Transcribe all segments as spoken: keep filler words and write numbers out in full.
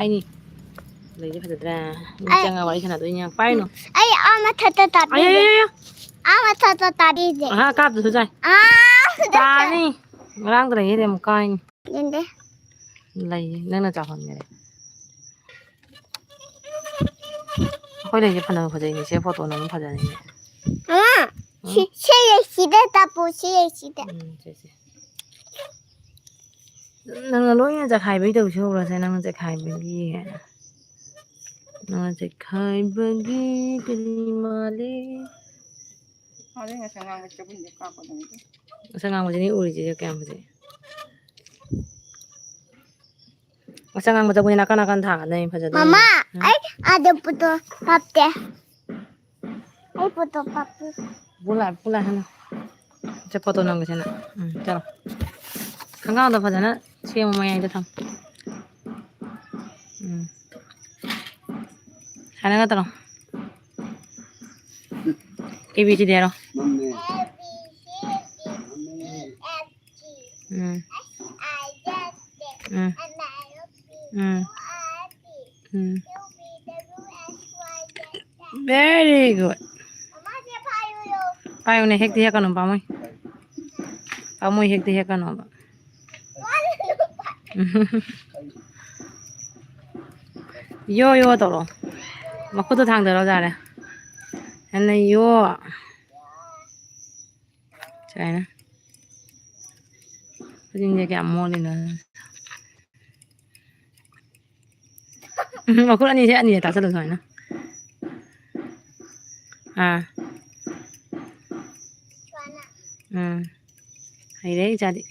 ꯍꯥꯏꯅꯤ꯫ ꯂꯩꯁꯦ ꯐꯖꯗ꯭ꯔꯥ? ꯃꯤ ꯑꯩ ꯆꯪꯉꯒ ꯋꯥꯔꯤ ꯁꯥꯟꯅꯗꯣꯏꯅꯦ꯫ ꯄꯥꯏꯅꯨ꯫ ꯑꯩ ꯑꯥ ꯃꯊꯛꯇ ꯑꯌꯥ, ꯇꯥꯕꯤꯒꯦ꯫ ꯑꯌꯥ, ꯑꯌꯥ, ꯑꯌꯥ꯫ ꯑꯥ ꯃꯊꯛꯇ ꯇꯥꯕꯤꯒꯦ꯫ ꯑꯍꯥ, ꯀꯥꯞꯇꯁꯨ ꯆꯥꯏ꯫ ꯑꯥ, ꯇꯥꯅꯤ꯫ ꯉꯔꯥꯡꯗ ꯂꯩꯌꯦ ꯑꯃꯨꯛ ꯀꯥꯏꯅꯤ꯫ ꯌꯦꯡꯗꯦ꯫ ꯂꯩꯌꯦ, ꯅꯪꯅ ꯆꯥꯎꯍꯟꯈꯔꯦ꯫ ꯑꯩꯈꯣꯏ ꯂꯩꯁꯦ ꯐꯅꯕ ꯐꯖꯩꯅꯦ꯫ ꯁꯦ ꯐꯣꯇꯣꯅ ꯑꯃꯨꯛ ꯐꯖꯅꯤꯅꯦ꯫ ꯃꯃꯥ, ꯁꯤ, ꯁꯤ ꯂꯩꯁꯤꯗ ꯇꯥꯄꯨ, ꯁꯤ ꯂꯩꯁꯤꯗ꯫ ꯎꯝ, ꯁꯦ, ꯁꯦ꯫ ꯅꯪꯅ ꯂꯣꯏꯅ ꯆꯈꯥꯏꯕꯩ ꯇꯧꯁꯤ ꯍꯧꯔꯁꯦ, ꯅꯪꯅ ꯆꯈꯥꯏꯕꯒꯤ꯫ ꯅꯪꯅ ꯆꯈꯥꯏꯕꯒꯤ ꯀꯔꯤ ꯃꯥꯜꯂꯤ? ꯃꯥꯗꯤ ꯉꯁꯥꯏ ꯉꯥꯡꯕ ꯆꯕꯨꯟꯁꯦ ꯀꯥꯞꯄꯗꯅꯤ꯫ ꯉꯁꯥꯏ ꯉꯥꯡꯕꯁꯤꯅꯦ ꯎꯔꯤꯁꯦ ꯀꯌꯥꯝ ꯐꯖꯩ꯫ ꯉꯁꯥꯏ ꯉꯥꯡꯕ ꯆꯕꯨꯟꯁꯦ ꯅꯥꯀꯟ ꯅꯥꯀꯟ ꯊꯥꯒꯠꯂꯦ, ꯐꯖꯗꯣꯏꯅꯦ꯫ ꯃꯃꯥ, ꯎꯝ꯫ ꯑꯩ ꯑꯗ ꯄꯨꯇꯣ ꯀꯥꯞꯇꯦ꯫ ꯑꯩ ꯄꯣꯇꯣ ꯀꯥꯞꯄꯤ꯫ ꯄꯨꯂꯥ, ꯄꯨꯂꯥ ꯍꯥꯏꯅ꯫ ꯆꯠ ꯐꯣꯇꯣ ꯅꯝꯒꯦꯁꯦ ꯅꯪ꯫ ꯎꯝ, ꯆꯠꯂꯣ꯫ ꯈꯣꯡꯒ꯭ꯔꯥꯎꯗꯣ ꯐꯖꯅ ꯁꯦꯝꯃꯣ, ꯃꯌꯥꯏꯗ ꯊꯝ꯫ ꯎꯝ꯫ ꯁꯥꯟꯅꯒ ꯇꯧꯔꯣ꯫ ꯑꯦ ꯕꯤ ꯁꯤ ꯗꯤ ꯍꯥꯏꯔꯣ꯫ ꯎꯝ꯫ ꯎꯝ꯫ ꯎꯝ꯫ ꯎꯝ꯫ Very good. ꯄꯥꯏꯌꯨꯅꯦ, ꯍꯦꯛꯇ ꯍꯦꯛꯀꯅꯨ, ꯄꯥꯝꯃꯨꯏ꯫ ꯄꯥꯝꯃꯨꯏ, ꯍꯦꯛꯇ ꯍꯦꯛꯀꯅꯣꯕ꯫ ꯌꯣ, ꯌꯣ ꯇꯧꯔꯣ꯫ ꯃꯈꯨꯠꯇꯣ ꯊꯥꯡꯗꯔꯣ ꯌꯥꯔꯦ꯫ ꯍꯟꯅ ꯌꯣ꯫ ꯁꯨꯃꯥꯏꯅ꯫ ꯈꯨꯖꯤꯟꯁꯦ ꯀꯌꯥꯝ ꯃꯣꯠꯂꯤꯅꯣ꯫ ꯎꯝ, ꯃꯈꯨꯠ ꯑꯅꯤꯁꯦ ꯑꯅꯤꯁꯦ ꯇꯥꯁꯜꯂꯨ ꯁꯨꯃꯥꯏꯅ꯫ ꯑꯥ꯫ ꯎꯝ꯫ ꯍꯩꯔꯦ ꯏꯆꯥꯗꯤ꯫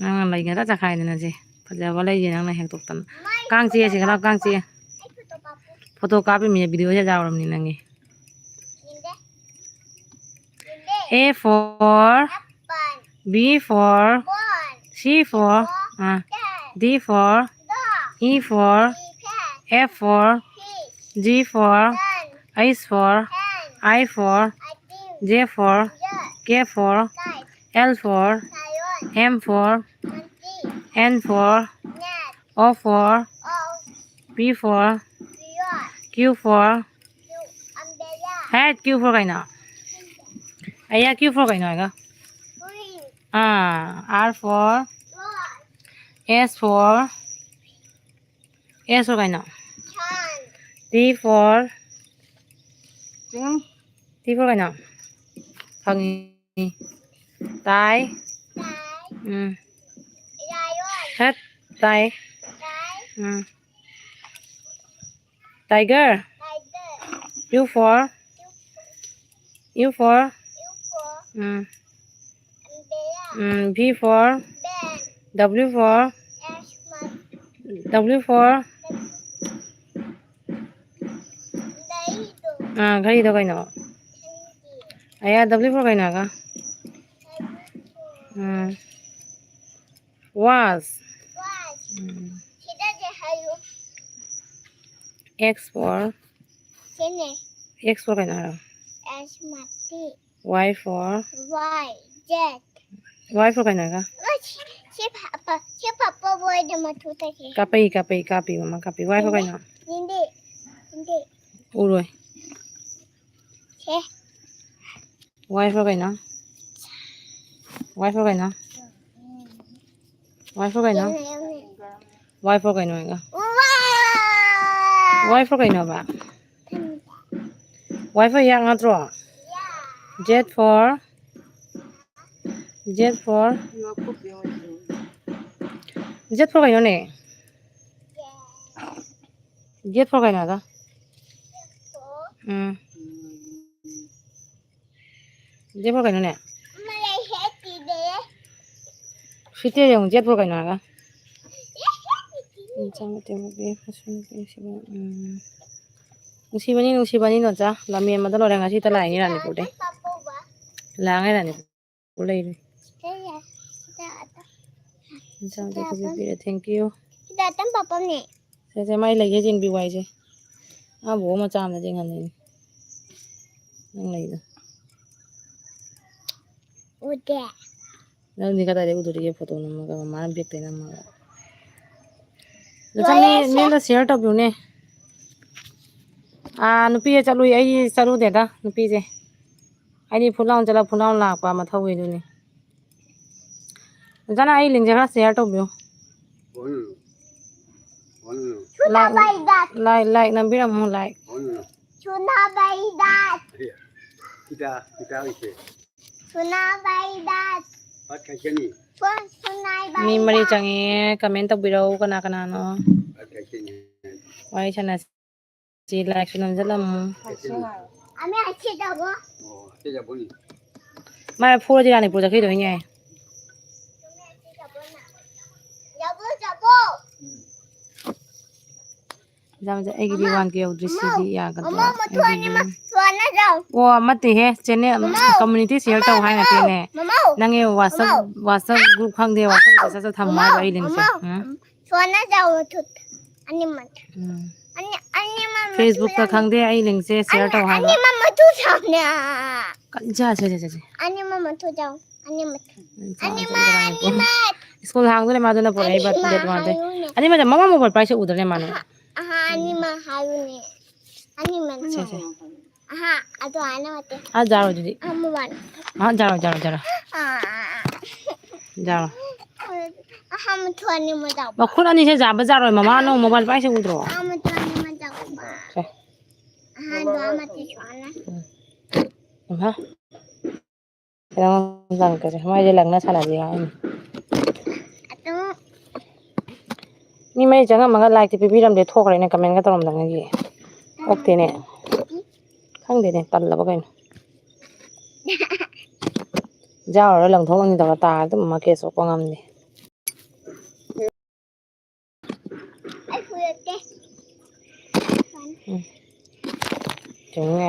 ꯅꯪꯅ ꯂꯩ ꯉꯥꯛꯇ ꯆꯈꯥꯏꯗꯅ ꯁꯦ꯫ ꯐꯖꯕ ꯂꯩꯁꯦ ꯅꯪꯅ ꯍꯦꯛꯇꯣꯛꯇꯅ꯫ ꯀꯥꯡ ꯆꯤꯛꯑꯦ ꯁꯦ, ꯂꯥꯎ, ꯀꯥꯡ ꯆꯤꯛꯑꯦ꯫ ꯐꯣꯇꯣ ꯀꯥꯞꯄꯤꯃꯤꯅꯦ, ꯚꯤꯗꯤꯑꯣꯁꯦ ꯌꯥꯎꯔꯕꯅꯤ ꯅꯪꯒꯤ꯫ A for, B for, C for, ah, D for, E for, F for, G for, H for, I for, J for, K for, L for, M for, N for, O for, P for, Q for. Hey, Q for ꯀꯩꯅꯣ? ꯑꯌꯥ, Q for ꯀꯩꯅꯣ ꯍꯥꯏꯒ? ꯑꯥ, R for, S for, S for ꯀꯩꯅꯣ? T for, T for ꯀꯩꯅꯣ? ꯈꯪꯉꯤ꯫ ꯇꯥꯏ꯫ ꯎꯝ꯫ Hut, ꯇꯥꯏ꯫ ꯎꯝ꯫ Tiger. U for, U for. Um. Um, V for, W for, W for. ꯑꯥ, ꯘꯔꯤꯗꯣ ꯀꯩꯅꯣ? ꯑꯌꯥ, W for ꯀꯩꯅꯣ ꯍꯥꯏꯒ? ꯎꯝ꯫ Was. Um. X for. X for ꯀꯩꯅꯣ ꯍꯥꯏꯔꯣ? Y for. Y for ꯀꯩꯅꯣ ꯍꯥꯏꯒ? ꯀꯥꯞꯄꯛꯏ, ꯀꯥꯞꯄꯛꯏ, ꯀꯥꯞꯄꯤ, ꯃꯃꯥ ꯀꯥꯞꯄꯤ꯫ Y for ꯀꯩꯅꯣ? ꯎꯔꯣꯏ꯫ Y for ꯀꯩꯅꯣ? Y for ꯀꯩꯅꯣ? Y for ꯀꯩꯅꯣ? Y for ꯀꯩꯅꯣ ꯍꯥꯏꯒ? Y for ꯀꯩꯅꯣꯕ? Y for ꯌꯥꯛ ꯅꯠꯇ꯭ꯔꯣ? Z for, Z for, Z for ꯀꯩꯅꯣꯅꯦ? Z for ꯀꯩꯅꯣ ꯍꯥꯏꯒ? ꯎꯝ꯫ Z for ꯀꯩꯅꯣꯅꯦ? ꯁꯤꯠꯇꯦ ꯌꯦꯡꯉꯨ, Z for ꯀꯩꯅꯣ ꯍꯥꯏꯒ? ꯎꯝ꯫ ꯅꯨꯡꯁꯤꯕꯅꯤ, ꯅꯨꯡꯁꯤꯕꯅꯤ, ꯅꯣꯆꯥ꯫ ꯂꯝ ꯍꯦꯟꯕꯗ ꯂꯣꯏꯔꯦ꯫ ꯉꯁꯤꯇ ꯂꯥꯛꯏꯅꯤ ꯔꯥꯅꯤꯄꯨꯔꯗꯩ꯫ ꯂꯥꯡꯉꯦ ꯔꯥꯅꯤꯄꯨꯔ꯫ ꯂꯩꯔꯦ꯫ ꯏꯟꯁꯥꯡꯁꯦ ꯑꯩꯈꯣꯏ ꯄꯤꯔꯦ꯫ Thank you꯫ ꯁꯤꯗ ꯑꯇꯝ ꯄꯥꯄꯝꯅꯦ꯫ ꯁꯦ, ꯁꯦ, ꯃꯥꯏ ꯂꯩꯒꯦ ꯌꯦꯡꯕꯤꯌꯨ ꯍꯥꯏꯁꯦ꯫ ꯑꯥ, ꯕꯣꯕꯣ ꯃꯆꯥ ꯑꯃꯅ ꯌꯦꯡꯍꯜꯂꯤꯅꯦ꯫ ꯅꯪ ꯂꯩꯗꯣ꯫ ꯎꯗꯦ꯫ ꯅꯪꯗꯤ ꯀꯗꯥꯏꯗꯩ ꯎꯗꯣꯔꯤꯒꯦ ꯐꯣꯇꯣ ꯅꯝꯃꯒ, ꯃꯃꯥꯅ ꯕꯦꯛꯇꯩ ꯅꯝꯃꯒ? ꯆꯠꯂꯤ, ꯂꯣꯏꯔꯦ, ꯁꯦ꯫ ꯃꯤꯗ share ꯇꯧꯕꯤꯌꯨꯅꯦ꯫ ꯑꯥ, ꯅꯨꯄꯤꯁꯦ ꯆꯠꯂꯨꯏ, ꯑꯩ ꯆꯠꯂꯨꯗꯦꯗ, ꯅꯨꯄꯤꯁꯦ꯫ ꯑꯩꯗꯤ ꯐꯨꯠ ꯂꯥꯎꯅ ꯆꯠꯂ ꯐꯨꯠ ꯂꯥꯎꯅ ꯂꯥꯛꯄ ꯃꯊꯧꯒꯤꯗꯨꯅꯤ꯫ ꯑꯣꯖꯥꯅ ꯑꯩ link ꯁꯦ ꯈꯔ share ꯇꯧꯕꯤꯌꯨ꯫ ꯍꯣꯏ꯫ ꯍꯣꯏ꯫ Like, ꯁꯨꯅꯥꯕꯥꯏꯗ꯫ Like, like ꯅꯝꯕꯤꯔꯝꯃꯣ, like꯫ ꯍꯣꯏ꯫ ꯁꯨꯅꯥꯕꯥꯏꯗ꯫ ꯀꯤꯗꯥ, ꯀꯤꯗꯥ ꯏꯁꯦ꯫ ꯁꯨꯅꯥꯕꯥꯏꯗ꯫ ꯄꯠ ꯈꯥꯏꯁꯦꯅꯤ꯫ ꯁꯨ-, ꯁꯨꯅꯥꯏꯕꯥꯏꯗ꯫ ꯃꯤ ꯃꯔꯤ ꯆꯪꯉꯛꯑꯦ, comment ꯇꯧꯕꯤꯔꯛꯎ ꯀꯅꯥ ꯀꯅꯥꯅꯣ꯫ ꯄꯠ ꯈꯥꯏꯁꯦꯅꯤ꯫ ꯋꯥꯔꯤ ꯁꯥꯟꯅꯁꯤ꯫ ꯁꯤ like ꯁꯨ ꯅꯝꯁꯤꯜꯂꯝꯃꯨ꯫ ꯑꯃꯤ ꯑꯁꯤ ꯇꯧꯕ꯫ ꯑꯣ, ꯑꯁꯤ ꯇꯧꯕꯅꯤ꯫ ꯃꯥ ꯐꯨꯔꯗꯤ ꯔꯥꯅꯤꯄꯨꯔ ꯆꯠꯈꯤꯗꯣꯏꯅꯦ꯫ ꯌꯥꯕꯣ, ꯌꯥꯕꯣ꯫ ꯃꯆꯥ, ꯃꯆꯥ, ꯑꯩꯒꯤꯗꯤ ꯃꯃꯥ, one K ꯌꯧꯗ꯭ꯔꯤ, ꯃꯃꯥ, ꯁꯤꯗꯤ ꯌꯥꯒꯗ꯭ꯔꯥ? ꯃꯃꯥ, ꯃꯊꯣꯟ ꯑꯩꯒꯤꯗꯤ ꯑꯅꯤꯃꯛ ꯁꯨꯍꯜꯂꯁꯤ ꯂꯥꯎ꯫ ꯑꯣ, ꯅꯠꯇꯦꯍꯦ, channel, ꯃꯃꯥ, community share ꯃꯃꯥ, ꯇꯧ ꯍꯥꯏ ꯃꯃꯥ, ꯅꯠꯇꯦꯅꯦ꯫ ꯃꯃꯥ, ꯅꯪꯒꯤ WhatsApp, ꯃꯃꯥ꯫ WhatsApp group ꯈꯪꯗꯦ, WhatsApp ꯁꯠ ꯁꯠ ꯊꯝꯃꯣ ꯃꯃꯥ, ꯍꯥꯏꯕ ꯑꯩ link ꯁꯦ꯫ ꯃꯃꯥ, ꯎꯝ? ꯁꯨꯍꯜꯂꯁꯤ ꯂꯥꯎ, ꯃꯊꯣꯟ ꯑꯅꯤꯃꯛ꯫ ꯎꯝ꯫ ꯑꯅꯤ, ꯑꯅꯤꯃꯛ ꯃꯊꯣꯟ Facebook ꯇ ꯌꯥꯎꯅ꯫ ꯈꯪꯗꯦ, ꯑꯩ link ꯁꯦ share ꯑꯅꯤ, ꯇꯧ ꯍꯥꯏꯕ꯫ ꯑꯅꯤꯃꯛ ꯃꯊꯣꯟ ꯌꯥꯎꯅ꯫ ꯀꯟ-, ꯁꯦ, ꯁꯦ, ꯁꯦ, ꯁꯦ꯫ ꯑꯅꯤꯃꯛ ꯃꯊꯣꯟ ꯌꯥꯎ-, ꯑꯅꯤꯃꯛ꯫ ꯎꯝ, ꯁꯦ, ꯑꯅꯤꯃꯛ, ꯁꯦ, ꯁꯦ꯫ ꯑꯅꯤꯃꯛ꯫ School ꯍꯥꯡꯗꯣꯏꯅꯦ ꯃꯥꯗꯨꯅ ꯄꯨꯔꯛꯏꯕ ꯑꯅꯤꯃꯛ date one ꯗꯩ꯫ ꯍꯥꯏꯌꯨꯅꯦ꯫ ꯑꯅꯤꯃꯛ ꯃꯃꯥ mobile ꯄꯥꯏꯁꯦ ꯎꯗ꯭ꯔꯅꯦ ꯃꯥꯅ꯫ ꯑꯍꯥ, ꯑꯍꯥ, ꯑꯅꯤꯃꯛ ꯍꯥꯏꯌꯨꯅꯦ꯫ ꯑꯅꯤꯃꯛ꯫ ꯁꯦ, ꯁꯦ꯫ ꯑꯍꯥ, ꯑꯗꯣ ꯑꯅꯤꯃꯛ ꯅꯠꯇꯦ꯫ ꯑꯥ, ꯖꯥꯔꯣ ꯑꯗꯨꯗꯤ꯫ ꯑꯃ ꯋꯥꯠꯂꯤ꯫ ꯑꯥ, ꯖꯥꯔꯣ, ꯖꯥꯔꯣ, ꯖꯥꯔꯣ꯫ ꯑꯥ, ꯑꯥ, ꯑꯥ꯫ ꯖꯥꯔꯣ꯫ ꯑꯍꯥ, ꯃꯊꯣꯟ ꯑꯅꯤꯃꯛ ꯌꯥꯎꯕ꯫ ꯃꯈꯨꯠ ꯑꯅꯤꯁꯦ ꯌꯥꯕ ꯖꯥꯔꯣꯏ, ꯃꯃꯥ ꯅꯪ mobile ꯄꯥꯏꯁꯦ ꯎꯗ꯭ꯔꯣ? ꯑꯥ, ꯃꯊꯣꯟ ꯑꯅꯤꯃꯛ ꯌꯥꯎꯕ꯫ ꯁꯦ꯫ ꯑꯍꯥꯟꯕ ꯑꯃꯗꯤ ꯁꯨꯃꯥꯏꯅ꯫ ꯎꯝ꯫ ꯑꯍꯥ꯫ ꯈꯤꯇꯪ ꯂꯪꯉꯛꯀꯁꯦ꯫ ꯃꯥꯏꯁꯦ ꯂꯪꯅ ꯁꯥꯟꯅꯁꯦ ꯍꯥꯏꯅꯤ꯫ ꯑꯗꯨꯝ꯫ ꯃꯤ ꯃꯔꯤ ꯆꯪꯉꯝꯃꯒ like ꯇꯤ ꯄꯤꯕꯤꯔꯝꯗꯦ, ꯊꯣꯛꯈ꯭ꯔꯦꯅꯦ, comment ꯀ ꯇꯧꯔꯝꯗꯉꯩꯒꯤ꯫ ꯑꯣꯛꯇꯦꯅꯦ꯫ ꯈꯪꯗꯦꯅꯦ, ꯇꯜꯂꯕ ꯀꯩꯅꯣ꯫ ꯖꯥꯔ ꯂꯪꯊꯣꯛ ꯂꯪꯁꯤꯟ ꯇꯧꯔ ꯇꯥꯔ ꯑꯗꯨꯝ ꯃꯀꯦ ꯁꯣꯛꯄ ꯉꯝꯗꯦ꯫ ꯑꯩ ꯐꯨꯔꯛꯀꯦ꯫ ꯎꯝ꯫ ꯆꯨꯝꯃꯦ꯫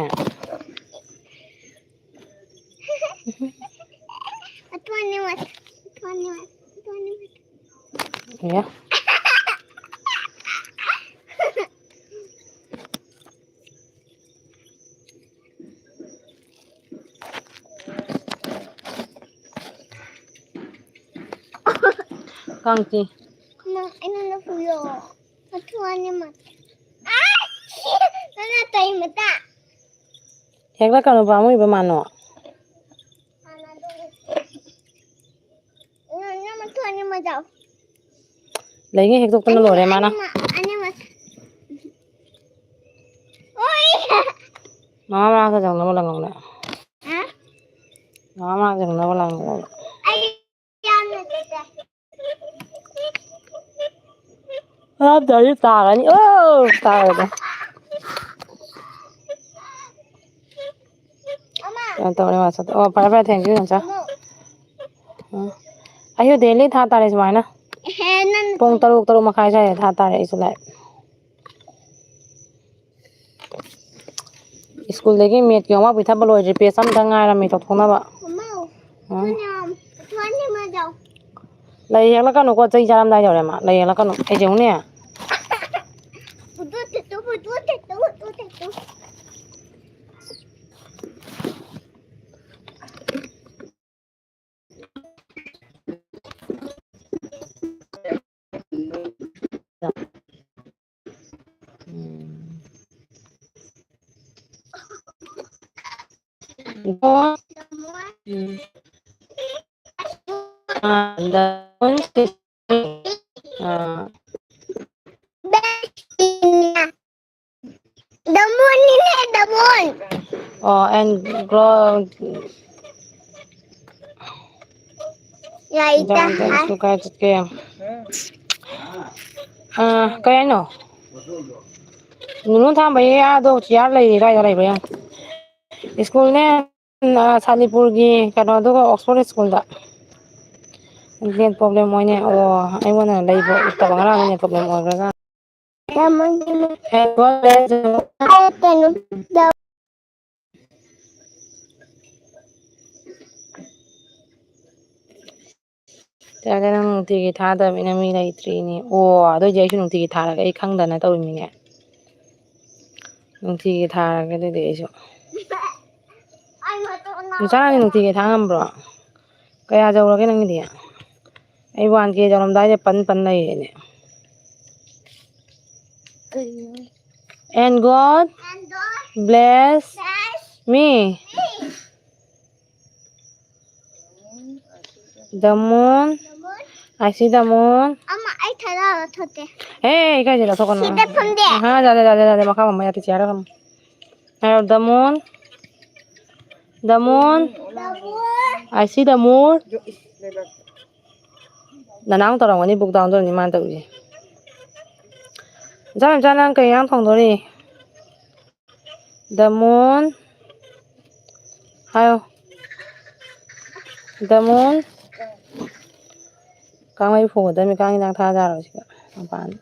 ꯑꯊꯣꯟꯅꯤꯃꯛ, ꯑꯊꯣꯟꯅꯤꯃꯛ, ꯑꯊꯣꯟꯅꯤꯃꯛ꯫ ꯌꯥ꯫ ꯀꯥꯡꯆꯤ꯫ ꯅꯪ ꯑꯩꯉꯣꯟꯗ ꯄꯨꯌꯣ꯫ ꯃꯊꯨ ꯑꯅꯤꯃꯛ꯫ ꯑꯥ! ꯅꯪꯅ ꯀꯩ ꯃꯇꯥ? ꯍꯦꯛꯂꯛꯀꯅꯨ, ꯄꯥꯝꯃꯨꯏꯕ ꯃꯥꯅꯣ꯫ ꯅꯪ, ꯅꯪ ꯃꯊꯨ ꯑꯅꯤꯃꯛ ꯆꯥꯎ꯫ ꯂꯩꯉꯩ ꯍꯦꯛꯇꯣꯛꯇꯅ ꯂꯣꯏꯔꯦ ꯃꯥꯅ꯫ ꯑꯅꯤꯃꯛ, ꯑꯅꯤꯃꯛ꯫ ꯑꯣꯏ! ꯃꯃꯥ ꯃꯅꯥꯛꯇ ꯆꯪꯅꯕ ꯂꯪꯉꯧꯅꯦ꯫ ꯍꯥ? ꯃꯃꯥ ꯃꯅꯥꯛꯇ ꯆꯪꯅꯕ ꯂꯪꯉꯧ꯫ ꯑꯩ ꯌꯥꯝꯅ ꯆꯠꯇꯦ꯫ ꯍꯥꯞꯇ꯭ꯔꯗꯤ ꯇꯥꯒꯅꯤ꯫ ꯑꯣ! ꯇꯥꯔꯦꯗ꯫ ꯑꯃ꯫ ꯀꯩꯅꯣ ꯇꯧꯔꯦ, ꯃꯥ ꯆꯠꯇ-, ꯑꯣ, ꯐꯔꯦ, ꯐꯔꯦ, thank you, ꯅꯝꯆꯥ꯫ ꯑꯃ꯫ ꯎꯝ꯫ ꯑꯩꯁꯨ daily ꯊꯥ ꯇꯥꯔꯦ ꯁꯨꯃꯥꯏꯅ꯫ ꯑꯦꯍꯦ, ꯅꯪ ꯄꯨꯡ ꯇꯔꯨꯛ, ꯇꯔꯨꯛ ꯃꯈꯥꯏ ꯁ꯭ꯋꯥꯏꯗ ꯊꯥ ꯇꯥꯔꯦ ꯑꯩꯁꯨ live꯫ ꯁ꯭ꯀꯨꯜꯗꯒꯤ mathꯀꯤ homework ꯄꯤꯊꯕ ꯂꯣꯏꯗ꯭ꯔꯤ, page ꯑꯃꯇ ꯉꯥꯏꯔꯝꯃꯤ ꯇꯧꯊꯣꯛꯅꯕ꯫ ꯃꯃꯥ, ꯎꯝ꯫ ꯊꯣꯏꯅ, ꯊꯣꯏꯅ ꯃꯥ ꯆꯥꯎ꯫ ꯂꯩ ꯍꯦꯛꯂꯛꯀꯅꯨꯀꯣ, ꯆꯩ ꯆꯥꯔꯝꯗꯥꯏ ꯌꯧꯔꯦ ꯃꯥ꯫ ꯂꯩ ꯍꯦꯛꯂꯛꯀꯅꯨ꯫ ꯑꯩ ꯌꯦꯡꯉꯨꯅꯦ꯫ ꯐꯣꯇꯣ ꯊꯦꯠꯇꯣ, ꯐꯣꯇꯣ ꯊꯦꯠꯇꯣ, ꯐꯣꯇꯣ ꯊꯦꯠꯇꯣ꯫ ꯎꯝ꯫ ꯎꯝ꯫ ꯑꯥ, ꯗ-, ꯑꯥ꯫ ꯗꯃꯣꯟꯅꯤꯅꯦ, ꯗꯃꯣꯟ꯫ ꯑꯣ, and grow. ꯂꯥꯏꯗ ꯗ-, ꯍꯥꯏ꯫ ꯗ-, ꯀꯥꯏ ꯆꯠꯀꯦ? ꯑꯥ, ꯀꯩ ꯍꯥꯏꯅꯣ? ꯅꯨꯅꯨ ꯊꯥꯝꯕꯒꯤ ꯑꯥꯗꯣ chair ꯂꯩꯔꯤ, ꯀꯥꯏꯗ ꯂꯩꯕ꯭ꯔꯥ ꯌꯦꯡꯉꯣ꯫ ꯁ꯭ꯀꯨꯜꯅꯦ, ꯑꯥ, ꯁꯥꯂꯤꯄꯨꯔꯒꯤ ꯀꯩꯅꯣꯗꯨꯒ Oxford ꯁ꯭ꯀꯨꯜꯗ꯫ Net problem ꯑꯣꯏꯅꯦ꯫ ꯑꯣ, ꯑꯩꯉꯣꯟꯗ ꯂꯩꯕ ꯎꯠꯇꯕ, ꯉꯔꯥꯡ net problem ꯑꯣꯏꯒ꯭ꯔꯖꯥꯠꯅꯤ꯫ ꯀꯩꯅꯣ, ꯆꯦꯆꯦ, ꯅꯪ ꯅꯨꯡꯇꯤꯒꯤ ꯊꯥꯗꯕꯅꯤꯅ ꯃꯤ ꯂꯩꯇ꯭ꯔꯤꯅꯦ꯫ ꯑꯣ, ꯑꯗꯨ ꯑꯣꯏꯗꯤ ꯑꯩꯁꯨ ꯅꯨꯡꯇꯤꯒꯤ ꯊꯥꯔꯒ ꯑꯩ ꯈꯪꯗꯅ ꯇꯧꯔꯤꯃꯤꯅꯦ꯫ ꯅꯨꯡꯇꯤꯒꯤ ꯊꯥꯔꯒꯦ ꯑꯗꯨꯗꯤ ꯑꯩꯁꯨ꯫ ꯅꯆꯥꯅꯗꯤ ꯅꯨꯡꯇꯤꯒꯤ ꯊꯥ ꯉꯝꯕ꯭ꯔꯣ? ꯀꯌꯥ ꯌꯧꯔꯒꯦ ꯅꯪꯒꯤꯗꯤ? ꯑꯩ one K ꯌꯧꯔꯝꯗꯥꯏꯗ ꯄꯟ ꯄꯟ ꯂꯩꯔꯦꯅꯦ꯫ And God bless me. The moon. I see the moon. ꯑꯃ ꯑꯩ ꯊꯥꯗꯔꯒ ꯊꯣꯛꯀꯦ꯫ Hey, ꯀꯥꯏꯗ ꯂꯧꯊꯣꯛꯀꯅꯣ? ꯁꯤꯗ ꯐꯝꯗꯦ꯫ ꯑꯍꯥ, ꯌꯥꯗꯦ, ꯌꯥꯗꯦ, ꯌꯥꯗꯦ, ꯃꯈꯥ ꯐꯝꯕ ꯌꯥꯗꯦ, chair ꯗ ꯐꯝꯃꯣ꯫ ꯍꯥꯏꯔꯣ, the moon. The moon. The moon. I see the moon. ꯅꯅꯥꯎ ꯇꯧꯔꯝꯒꯅꯤ, book down ꯇꯧꯔꯝꯅꯤ ꯃꯥꯅ ꯇꯧꯔꯤꯁꯦ꯫ ꯃꯆꯥ ꯃꯆꯥ, ꯅꯪ ꯀꯩ ꯏꯟꯖꯥꯡ ꯊꯣꯡꯗꯣꯔꯤ? The moon. ꯍꯥꯏꯌꯣ꯫ The moon. ꯀꯥꯡꯃꯩ ꯐꯨꯒꯗꯕꯅꯤ, ꯀꯥꯡ ꯍꯤꯗꯥꯛ ꯊꯥꯖꯔꯣꯏ ꯁꯤꯗ ꯃꯄꯥꯟꯗ꯫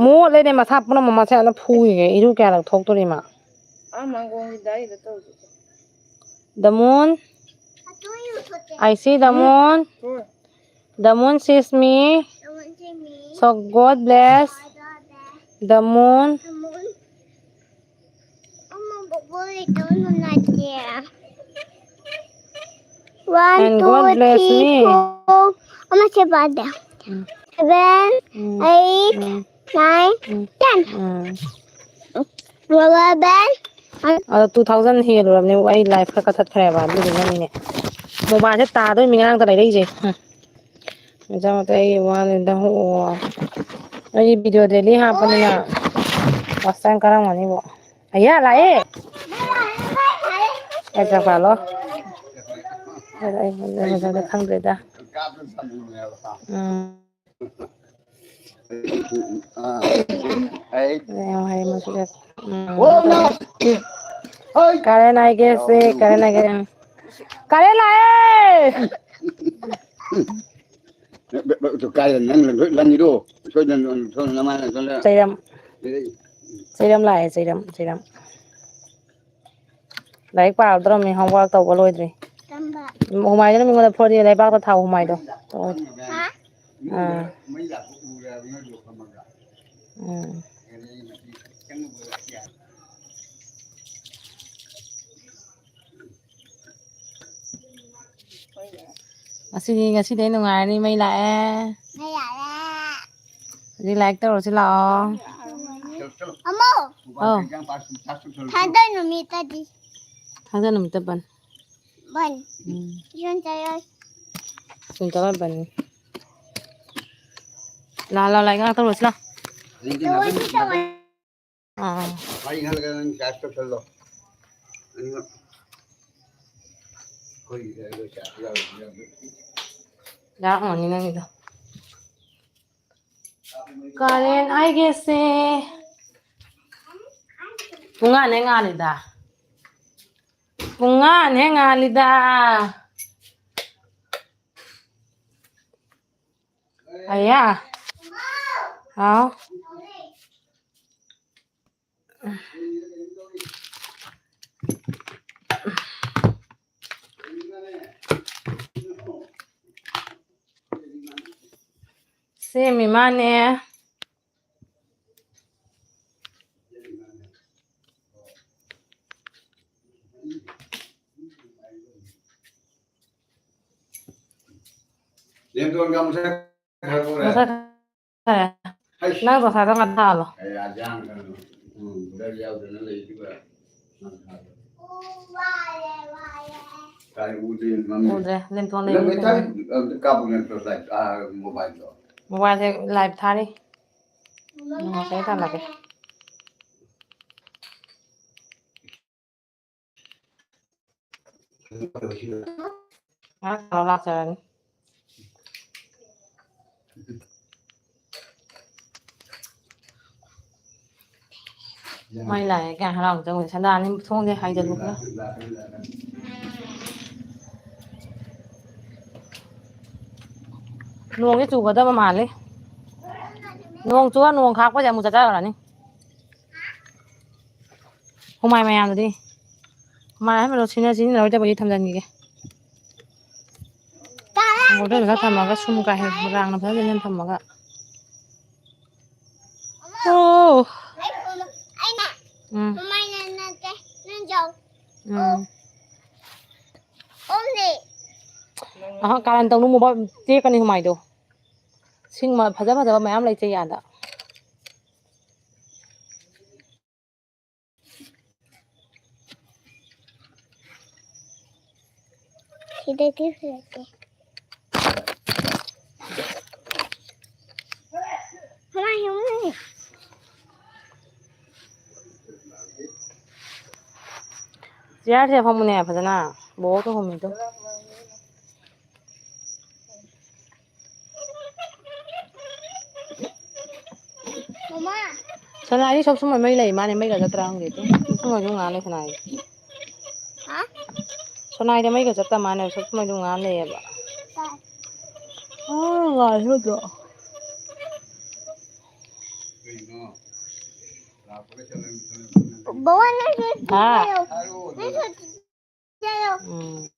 ꯃꯣꯠꯂꯦꯅꯦ, ꯃꯁꯥ ꯄꯨꯝꯅꯃꯛ ꯃꯁꯥ ꯌꯥꯝꯅ ꯐꯨꯏꯌꯦ꯫ ꯏꯔꯨ ꯀꯌꯥꯔꯛ ꯊꯣꯛꯇꯣꯔꯤ ꯃꯥ? ꯑꯥ, ꯃꯥꯡꯒꯣꯜꯒꯤ ꯗꯥꯏꯗ ꯇꯧꯔꯤꯗꯨꯗꯤ꯫ The moon. ꯑꯗꯨ ꯏꯔꯨ ꯊꯣꯛꯀꯦ꯫ I see the moon. ꯍꯣꯏ꯫ The moon sees me. The moon sees me. So God bless. God bless. The moon. The moon. ꯑꯃ ꯕꯣꯕꯣ ꯂꯩꯇꯕ ꯅꯨꯡꯉꯥꯏꯇꯦ꯫ One, and two, God bless three, me. Four. ꯑꯃ ꯁꯦ ꯄꯥꯗꯦ꯫ ꯎꯝ꯫ Seven, ꯎꯝ꯫ Eight, ꯎꯝ꯫ Nine, ꯎꯝ꯫ Ten꯫ ꯎꯝ꯫ Eleven꯫ ꯑꯗꯣ two thousand ꯍꯦꯜꯂꯨꯔꯕꯅꯦ ꯑꯩ live ꯈꯔ ꯀꯛꯊꯠꯈ꯭ꯔꯦꯕ, ꯑꯗꯨꯗꯨꯅꯅꯤꯅꯦ꯫ Mobile ꯁꯦ ꯇꯥꯗꯣꯏ ꯃꯤ ꯉꯔꯥꯡꯇ ꯂꯩꯔꯛꯏꯁꯦ꯫ ꯎꯝ꯫ ꯃꯆꯥ ꯃꯆꯥ ꯑꯩꯒꯤ ꯋꯥꯅꯤꯗ꯫ ꯑꯣ꯫ ꯑꯩꯒꯤ video daily ꯍꯥꯞꯄꯅꯤꯅ watch time ꯀꯥꯔꯝꯒꯅꯤꯕꯣ꯫ ꯑꯌꯥ, ꯂꯥꯛꯑꯦ꯫ ꯑꯦ, ꯆꯥꯛ ꯆꯥꯂꯣ꯫ ꯑꯩ ꯃꯁꯛꯇꯣ ꯈꯪꯗ꯭ꯔꯦꯗ꯫ ꯎꯝ꯫ ꯑꯥ꯫ ꯌꯥꯝ ꯍꯩ ꯃꯁꯤꯗ꯫ ꯎꯝ꯫ ꯀꯥꯔꯦꯟ ꯑꯥꯏ ꯒꯦꯁ ꯁꯦ, ꯀꯥꯔꯦꯟ ꯑꯥꯏ ꯒꯦꯁ꯫ ꯀꯥꯔꯦꯟ ꯂꯥꯛꯑꯦ! ꯀꯥꯏꯗ ꯅꯪ ꯂꯪ-, ꯂꯪꯉꯤꯗꯣ? ꯁꯣꯏꯗꯅ ꯁꯣꯝꯗ ꯅꯃꯥꯏ ꯅꯥꯛꯁꯣꯝꯗ ꯆꯩꯔꯝ꯫ ꯂꯩꯔꯛꯏ꯫ ꯆꯩꯔꯝ ꯂꯥꯛꯑꯦ, ꯆꯩꯔꯝ, ꯆꯩꯔꯝ꯫ ꯂꯥꯏꯔꯤꯛ ꯄꯥꯔꯗꯧꯔꯝꯃꯤ, homework ꯇꯧꯕ ꯂꯣꯏꯗ꯭ꯔꯤ꯫ ꯇꯝꯕ꯫ ꯎꯝ, ꯍꯨꯃꯥꯏꯗꯨꯅ ꯃꯤꯉꯣꯟꯗ ꯐꯣꯔꯤ ꯂꯩꯕꯥꯛꯇ ꯊꯥꯎ ꯍꯨꯃꯥꯏꯗꯣ꯫ ꯇꯧꯔꯣꯏ꯫ ꯍꯥ? ꯑꯥ꯫ ꯎꯝ꯫ ꯉꯁꯤꯗꯤ, ꯉꯁꯤꯗꯤ ꯑꯩ ꯅꯨꯡꯉꯥꯏꯔꯅꯤ, ꯃꯩ ꯂꯥꯛꯑꯦ꯫ ꯃꯩ ꯂꯥꯛꯑꯦ꯫ ꯑꯗꯨꯗꯤ like ꯇꯧꯔꯁꯤ ꯂꯥꯛꯑꯣ꯫ ꯑꯃꯣ꯫ ꯑꯧ꯫ ꯊꯥꯡꯖ ꯅꯨꯃꯤꯠꯇꯗꯤ꯫ ꯊꯥꯡꯖ ꯅꯨꯃꯤꯠꯇ ꯕꯟ꯫ ꯕꯟ꯫ ꯎꯝ꯫ ꯁ꯭ꯀꯨꯜ ꯆꯠꯂꯣꯏ꯫ ꯁ꯭ꯀꯨꯜ ꯆꯠꯂꯣꯏ ꯕꯟꯅꯤ꯫ ꯂꯥꯛ, ꯂꯥꯛ, like ꯉꯥꯛ ꯇꯧꯔꯁꯤ ꯂꯥꯛ꯫ ꯇꯧꯔꯁꯤ, ꯇꯧꯔꯁꯤ꯫ ꯑꯥ꯫ ꯃꯩ ꯉꯥꯜꯂꯒ ꯅꯪ charge ꯇꯧꯁꯜꯂꯣ꯫ ꯑꯅꯤꯃꯛ꯫ ꯑꯩꯈꯣꯏꯒꯤꯗ ꯂꯣꯏ charge ꯌꯥꯎꯔꯤ, ꯌꯥꯎꯔꯤ꯫ ꯌꯥꯔꯝꯒꯅꯤ ꯅꯪꯒꯤꯗꯣ꯫ ꯀꯥꯔꯦꯟ ꯑꯩꯒꯤꯁꯦ ꯄꯨꯡꯉꯥꯟ ꯍꯦꯛ ꯉꯥꯜꯂꯤꯗ꯫ ꯄꯨꯡꯉꯥꯟ ꯍꯦꯛ ꯉꯥꯜꯂꯤꯗ꯫ ꯑꯌꯥ꯫ ꯍꯥꯎ꯫ ꯁꯦꯝꯃꯤ ꯃꯥꯅꯦ꯫ ꯂꯦꯝꯗꯣꯟꯒ ꯑꯃꯨꯛ ꯆꯠꯈ꯭ꯔꯕꯣꯔꯦ? ꯃꯁꯛ ꯈꯔ꯫ ꯍꯩꯁ꯫ ꯅꯪ ꯗꯣꯁꯥꯗꯣ ꯉꯥꯛ ꯊꯥꯍꯜꯂꯣ꯫ ꯀꯌꯥ ꯌꯥꯝꯈ꯭ꯔꯕꯅꯣ? ꯎꯝ, ꯕ꯭ꯔꯦꯛ ꯌꯥꯎꯗꯅ ꯂꯩꯔꯤꯕ꯫ ꯀꯥꯏ ꯎꯗꯦ, ꯃꯝꯃꯦ꯫ ꯎꯗ꯭ꯔꯦ, ꯂꯦꯝꯊꯣꯛ ꯅꯪ ꯂꯩꯔꯝꯃꯦ ꯃꯩꯊꯥꯏ, ꯀꯩꯅꯣ꯫ ꯑ, ꯀꯥꯞꯄꯨ ꯅꯠꯇ꯭ꯔꯣ ꯂꯥꯏꯠ, ꯑ, ꯃꯣꯕꯥꯏꯜꯗꯣ? ꯃꯣꯕꯥꯏꯜꯁꯦ ꯂꯥꯏꯚ ꯊꯥꯔꯤ꯫ ꯎꯝ, ꯉꯁꯥꯏ ꯊꯝꯃꯒꯦ꯫ ꯉꯥꯏꯍꯥꯛ ꯇꯧꯔ ꯂꯥꯛꯆꯔꯅꯤ꯫ ꯃꯩ ꯂꯥꯛꯑꯦ, ꯀꯌꯥ ꯍꯔꯥꯎꯅ ꯆꯪꯉꯨꯔꯦ꯫ ꯁꯗꯥꯅꯤ ꯊꯣꯡꯁꯦ ꯍꯥꯏꯖꯜꯂꯨ ꯈꯔ꯫ ꯅꯣꯡꯁꯦ ꯆꯨꯒꯗꯕ ꯃꯥꯜꯂꯦ꯫ ꯅꯣꯡ ꯆꯨꯔ ꯅꯣꯡ ꯈꯥꯛꯄꯁꯦ ꯑꯃꯨꯛ ꯆꯠꯆꯈ꯭ꯔꯅꯤ꯫ ꯍꯨꯃꯥꯏ ꯃꯌꯥꯝꯗꯨꯗꯤ꯫ ꯍꯨꯃꯥꯏ ꯑꯍꯟꯕꯗꯣ ꯁꯤꯅ ꯁꯤꯖꯤꯟꯅꯔꯣꯏꯗꯕꯒꯤ ꯊꯝꯖꯟꯈꯤꯒꯦ꯫ ꯇꯥꯔꯦ꯫ ꯕꯣꯇꯜꯗ ꯈꯔ ꯊꯝꯃꯒ ꯁꯨꯝ ꯀꯥ ꯍꯦꯟꯅ ꯔꯥꯡꯅ ꯐꯖꯅ ꯊꯝꯃꯒ꯫ ꯑꯣ꯫ ꯑꯩ ꯍꯨꯃ-, ꯑꯩꯅ ꯎꯝ꯫ ꯍꯨꯃꯥꯏꯅ ꯅꯠꯇꯦ, ꯅꯪ ꯖꯥꯎ꯫ ꯎꯝ꯫ ꯑꯣꯝꯅꯦ꯫ ꯑꯍ, ꯀꯥꯔꯟ ꯇꯧꯅꯨ, ꯃꯣꯕꯥꯏꯜ ꯇꯦꯛꯀꯅꯤ ꯍꯨꯃꯥꯏꯗꯣ꯫ ꯁꯤꯡ ꯃ-, ꯐꯖ ꯐꯖꯕ ꯃꯌꯥꯝ ꯂꯩꯇꯦ ꯌꯥꯗ꯫ ꯁꯤꯗꯗꯤ ꯐꯖꯗꯦ꯫ ꯀꯃꯥꯏ ꯌꯦꯡꯉꯨꯅꯦ? ꯆꯤꯌꯥꯔꯁꯦ ꯐꯝꯃꯨꯅꯦ ꯐꯖꯅ꯫ ꯕꯣꯕꯣꯛꯇꯣ ꯍꯨꯝꯃꯤꯗꯣ꯫ ꯃꯃꯥ꯫ ꯁꯅꯥꯏꯗꯤ ꯁꯣꯞ ꯁꯨꯝꯕ ꯃꯩ ꯂꯩ ꯃꯥꯅꯦ, ꯃꯩꯒ ꯆꯠꯇ꯭ꯔꯥ ꯈꯪꯗꯦ꯫ ꯁꯣꯞ ꯁꯨꯝꯕꯁꯨ ꯉꯥꯜꯂꯦ ꯁꯅꯥꯏꯗꯤ꯫ ꯍꯥ? ꯁꯅꯥꯏꯗ ꯃꯩꯒ ꯆꯠꯇ ꯃꯥꯅꯦ, ꯁꯣꯞ ꯁꯨꯝꯕꯁꯨ ꯉꯥꯜ ꯂꯩꯌꯦꯕ꯫ ꯀꯥꯏ? ꯑꯥ, ꯉꯥꯜꯂꯦ ꯅꯠꯇ꯭ꯔꯣ? ꯕꯕꯥ, ꯅꯪꯁꯨ ꯍꯥ? ꯆꯠꯂꯣ꯫ ꯅꯪꯁꯨ ꯆꯠꯂꯣ꯫ ꯎꯝ꯫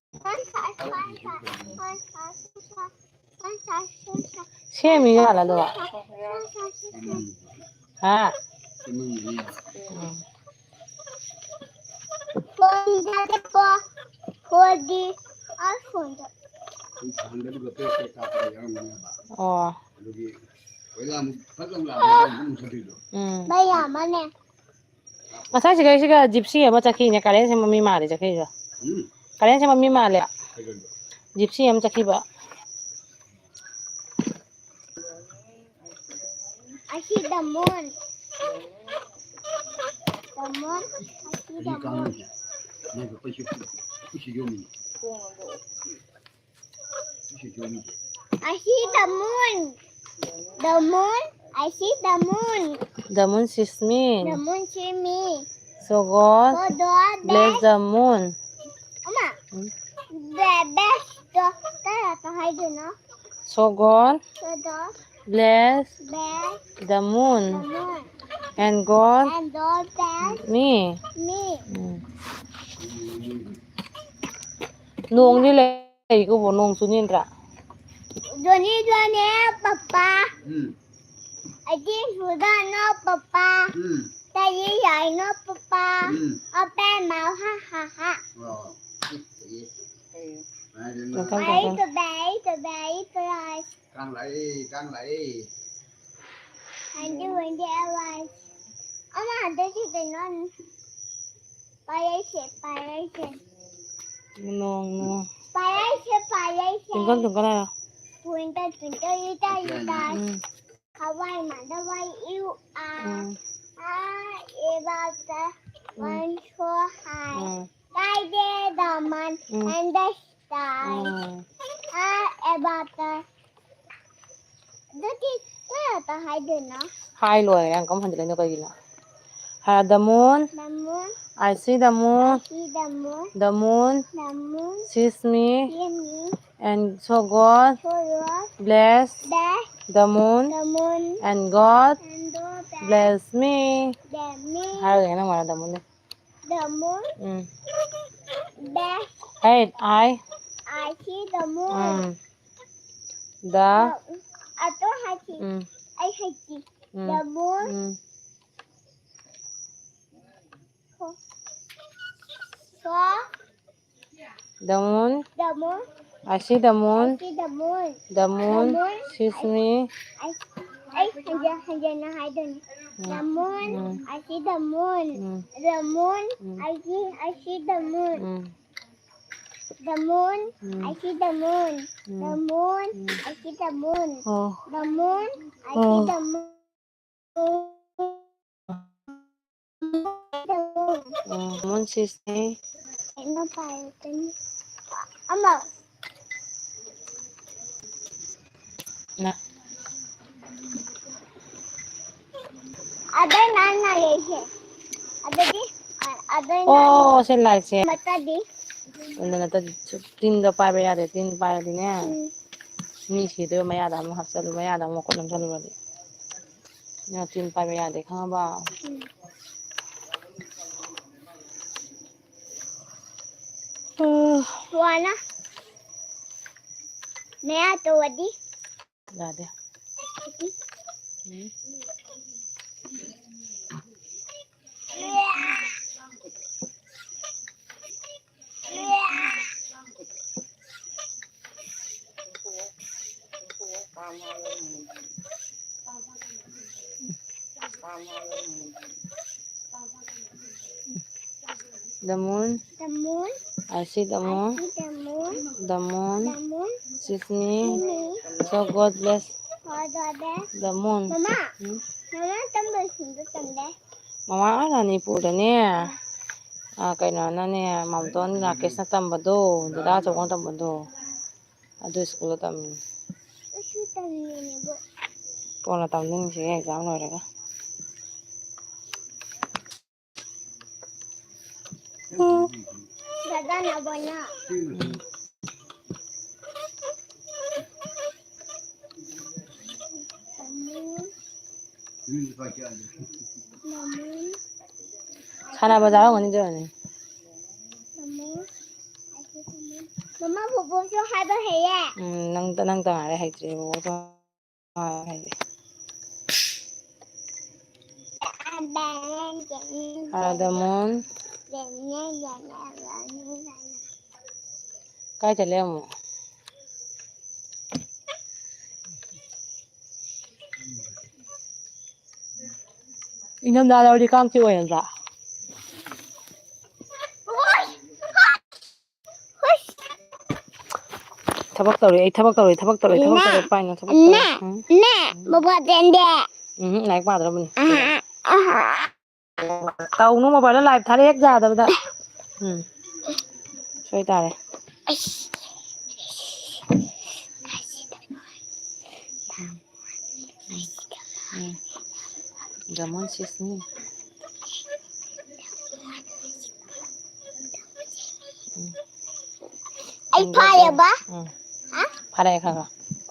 ꯁꯦꯝꯃꯤ ꯖꯥꯠꯂ ꯑꯗꯨꯒ? ꯍꯥ? ꯎꯝ꯫ ꯐꯣꯟꯗ ꯆꯠꯄ꯫ ꯐꯣꯟꯗꯤ ꯑꯥꯏꯐꯣꯟꯗ꯫ ꯑꯣ꯫ ꯎꯝ꯫ ꯃꯩ ꯌꯥꯝꯃꯅꯦ꯫ ꯉꯁꯥꯏ ꯁꯤꯗꯩꯁꯤꯒ ꯖꯤꯞꯁꯤ ꯑꯃ ꯆꯠꯈꯤꯅꯦ, ꯀꯔꯦꯟ ꯁꯦꯝꯕ ꯃꯤ ꯃꯥꯜꯂꯦ ꯆꯠꯈꯤꯗꯣ꯫ ꯎꯝ꯫ ꯀꯔꯦꯟ ꯁꯦꯝꯕ ꯃꯤ ꯃꯥꯜꯂꯦ꯫ ꯀꯩꯗꯧꯔꯤꯕ? ꯖꯤꯞꯁꯤ ꯑꯃ ꯆꯠꯈꯤꯕ꯫ ꯑꯁꯤ the moon꯫ The moon꯫ ꯑꯁꯤ the moon꯫ ꯀꯥꯡꯁꯦ꯫ ꯅꯪꯁꯨ ꯄꯩꯁꯨ ꯄꯤꯁꯨ ꯌꯣꯝꯃꯤꯅꯦ꯫ I see the moon. The moon. I see the moon. The moon sees me. The moon see me. So God, so God bless bless the moon. ꯑꯃ꯫ ꯎꯝ꯫ Bless the, ꯀꯩ ꯍꯥꯏꯗꯣꯏꯅꯣ? So God, so God bless bless the moon. The moon. And God, and God bless me. Me. ꯎꯝ꯫ ꯅꯣꯡꯗꯤ ꯂꯩ꯫ ꯀꯩꯒꯨꯝꯕ ꯅꯣꯡ ꯆꯨꯅꯤꯗ꯭ꯔꯥ? ꯖꯣꯅꯤ ꯖꯣꯅꯤ papa. ꯎꯝ꯫ ꯑꯩꯗꯤ ꯁꯨꯗꯥꯅꯣ papa. ꯎꯝ꯫ ꯇꯥꯏꯌꯦ ꯌꯥꯏꯅꯣ papa. ꯎꯝ꯫ ꯑꯄꯦ ꯃꯥ ꯍꯥ ꯍꯥ ꯍꯥ꯫ ꯑꯣ꯫ ꯑꯩ ꯇꯕꯦ, ꯑꯩ ꯇꯕꯦ, ꯑꯩ ꯇꯕꯦ꯫ ꯀꯥꯡ ꯂꯥꯛꯑꯦ, ꯀꯥꯡ ꯂꯥꯛꯑꯦ꯫ ꯍꯟꯗꯤ ꯍꯟꯗꯤ ꯑꯋꯥꯏ꯫ ꯑꯃ ꯍꯟꯗꯛꯀꯤ ꯀꯩꯅꯣ ꯄꯥꯏꯔꯛꯏꯁꯦ, ꯄꯥꯏꯔꯛꯏꯁꯦ꯫ ꯅꯣꯡ ꯅꯣꯡ꯫ ꯄꯥꯏꯔꯛꯏꯁꯦ, ꯄꯥꯏꯔꯛꯏꯁꯦ꯫ ꯇ꯭ꯋꯤꯡꯀꯜ ꯇ꯭ꯋꯤꯡꯀꯜ ꯍꯥꯏꯌꯣ꯫ Twinkle, twinkle, little star. Um. How bright my, how bright you are. Um. High above the one so high. Um. Guided the moon um. and the stars. Um. High above the ꯑꯗꯨꯗꯤ ꯀꯔꯝꯇ ꯍꯥꯏꯗꯣꯏꯅꯣ? ꯍꯥꯏ ꯂꯣꯏꯔꯦ, ꯌꯥꯝ ꯀꯝ ꯍꯟꯖꯤꯜꯂꯤꯅꯣ ꯀꯩꯒꯤꯅꯣ? ꯍꯥ, the moon, The moon, I see the moon, see the moon, the moon the moon, sees me, see me, and so God so yours, bless the, the moon, the moon, and God and the, bless me. the me, ꯍꯥꯏꯔꯒꯦ ꯅꯪ ꯃꯥꯅ the moon. The moon, um. the, Hey, I, I see the moon. Um. The, ꯑꯗꯣ ꯍꯥꯏꯁꯤ, ꯎꯝ꯫ ꯑꯩ ꯍꯥꯏꯁꯤ, ꯎꯝ꯫ The moon, um. so, The moon, the moon, I see the I moon, see the moon. the moon moon, sees me. ꯑꯩ, ꯑꯩ ꯍꯟꯖꯟ ꯍꯟꯖꯟꯅ ꯍꯥꯏꯗꯣꯏꯅꯤ. The moon, um. I see the moon. Um. The moon, um. I see, I see the moon. Um. The moon, um. I see the moon. Um. The moon, um. I see the moon. ꯑꯣ꯫ The moon, I ꯑꯣ꯫ see the moon. Um, moon sees me. ꯀꯩꯅꯣ ꯄꯥꯏꯔꯛꯀꯅꯤ꯫ ꯑꯃ꯫ ꯅ꯫ ꯑꯗꯩ ꯅꯥꯟꯅ ꯂꯩꯁꯦ꯫ ꯑꯗꯨꯗꯤ, ꯑ-, ꯑꯗꯩ ꯑꯣ, ꯁꯤ ꯂꯥꯏꯠꯁꯦ꯫ ꯃꯇꯗꯤ꯫ ꯑꯗꯨ ꯅꯠꯇꯗꯤ ꯁꯨ-, ꯇꯤꯟꯗꯣ ꯄꯥꯏꯕ ꯌꯥꯗꯦ꯫ ꯇꯤꯟ ꯄꯥꯏꯔꯗꯤꯅꯦ꯫ ꯎꯝ꯫ ꯃꯤ ꯁꯤꯗꯣꯏꯕ ꯃꯌꯥꯗ ꯑꯃꯨꯛ ꯍꯥꯞꯆꯜꯂꯨ, ꯃꯌꯥꯗ ꯑꯃꯨꯛ ꯃꯈꯨꯠ ꯅꯝꯁꯜꯂꯨꯔꯗꯤ꯫ ꯅꯪ ꯇꯤꯟ ꯄꯥꯏꯕ ꯌꯥꯗꯦ, ꯈꯪꯉꯕ? ꯎꯝ꯫ ꯑꯥ꯫ ꯋꯥꯅ꯫ ꯃꯌꯥ ꯇꯣꯗꯤ꯫ ꯌꯥꯗꯦ꯫ ꯎꯝ꯫ The moon. The moon. I see the moon. I see the moon. The moon. The moon. Sees me. See me. So God bless. God bless. The moon. ꯃꯃꯥ꯫ ꯎꯝ? ꯃꯃꯥ ꯇꯝꯕ ꯁꯤꯡꯗꯨ ꯇꯝꯗꯦ꯫ ꯃꯃꯥ ꯃꯅꯤꯄꯨꯔꯗꯅꯦ꯫ ꯑꯥ, ꯀꯩꯅꯣꯅꯅꯦ, ꯃꯥꯝꯇꯣꯟ ꯔꯥꯀꯦꯁꯅ ꯇꯝꯕꯗꯣ, ꯗꯗꯥ ꯑꯆꯧꯕꯅ ꯇꯝꯕꯗꯣ꯫ ꯑꯗꯨ ꯁ꯭ꯀꯨꯜꯗ ꯇꯝꯃꯤꯅꯤ꯫ ꯑꯩꯁꯨ ꯇꯝꯃꯤꯅꯦꯕꯣ꯫ ꯀꯣꯟꯅ ꯇꯝꯗꯣꯏꯅꯤ ꯁꯤꯒꯤ ꯑꯦꯛꯖꯥꯝ ꯂꯣꯏꯔꯒ꯫ ꯗꯗꯥꯅ ꯕꯣꯅ꯫ ꯎꯝ꯫ ꯁꯥꯟꯅꯕ ꯌꯥꯎꯔꯝꯒꯅꯤ ꯑꯗꯨ ꯑꯣꯏꯔꯗꯤ꯫ ꯃꯃꯥ, ꯕꯣꯕꯣꯁꯨ ꯍꯥꯏꯕ ꯍꯩꯌꯦ꯫ ꯎꯝ, ꯅꯪ, ꯅꯪꯇ ꯉꯥꯏꯔꯦ ꯍꯩꯇ꯭ꯔꯤ, ꯕꯣꯕꯣꯁꯨ ꯉꯥꯏꯔꯦ ꯍꯩꯇ꯭ꯔꯤ꯫ ꯑꯥ, the moon꯫ ꯀꯥꯏ ꯆꯠꯂꯦ ꯑꯃꯨꯛ? ꯏꯪꯊꯝꯊꯥ ꯂꯧꯔꯗꯤ ꯀꯥꯡ ꯆꯤꯛꯑꯣꯏ ꯅꯠꯇ꯭ꯔꯥ? ꯊꯕꯛ ꯇꯧꯔꯤ, ꯑꯩ ꯊꯕꯛ ꯇꯧꯔꯤ, ꯊꯕꯛ ꯇꯧꯔꯤ, ꯊꯕꯛ ꯇꯧꯔꯤ, ꯏꯃꯥ! ꯄꯥꯏꯅꯣ, ꯊꯕꯛ ꯇꯧꯔꯤ꯫ ꯏꯃꯥ! ꯎꯝ? ꯏꯃꯥ! ꯕꯕꯥ ꯆꯦꯟꯗꯦ꯫ ꯎꯝ, ꯂꯥꯏꯔꯤꯛ ꯄꯥꯗ꯭ꯔꯕꯅꯤ꯫ ꯑꯍꯥ, ꯑꯍꯥ꯫ ꯇꯧꯅꯨ, ꯃꯣꯕꯥꯏꯜꯗ ꯂꯥꯏꯚ ꯊꯥꯔꯦ ꯍꯦꯛ ꯌꯥꯗꯕꯗ꯫ ꯎꯝ꯫ ꯁꯣꯏ ꯇꯥꯔꯦ꯫ ꯑꯩꯁ꯫ ꯎꯝ꯫ ꯎꯝ꯫ ꯖꯃꯣꯟ ꯁꯤꯁꯅꯤ꯫ ꯎꯝ꯫ ꯑꯩ ꯐꯥꯔꯦꯕ? ꯎꯝ꯫ ꯍꯥ? ꯐꯥꯔꯦ ꯈꯔ ꯈꯔ꯫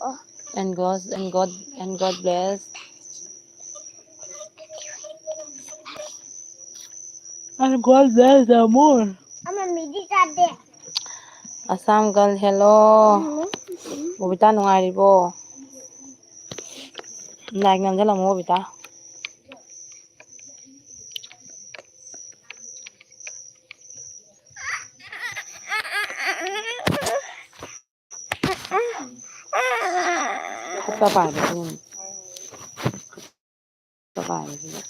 ꯑꯣ꯫ And God, and God, and God bless. And God bless the moon. ꯑꯃ ꯃꯤꯗꯤ ꯆꯥꯗꯦ꯫ ꯑꯁꯥꯝ ꯒꯔꯜ, ꯍꯦꯜꯂꯣ꯫ ꯎꯝ꯫ ꯕꯣꯕꯤꯇꯥ ꯅꯨꯡꯉꯥꯏꯔꯤꯕꯣ? ꯂꯥꯏꯛ ꯅꯝꯖꯜꯂꯝꯃꯣ, ꯕꯣꯕꯤꯇꯥ꯫ ꯈꯨꯠꯇ ꯄꯥꯏꯕ ꯊꯨꯅꯤ꯫ ꯀꯥꯏꯁꯤꯗ꯫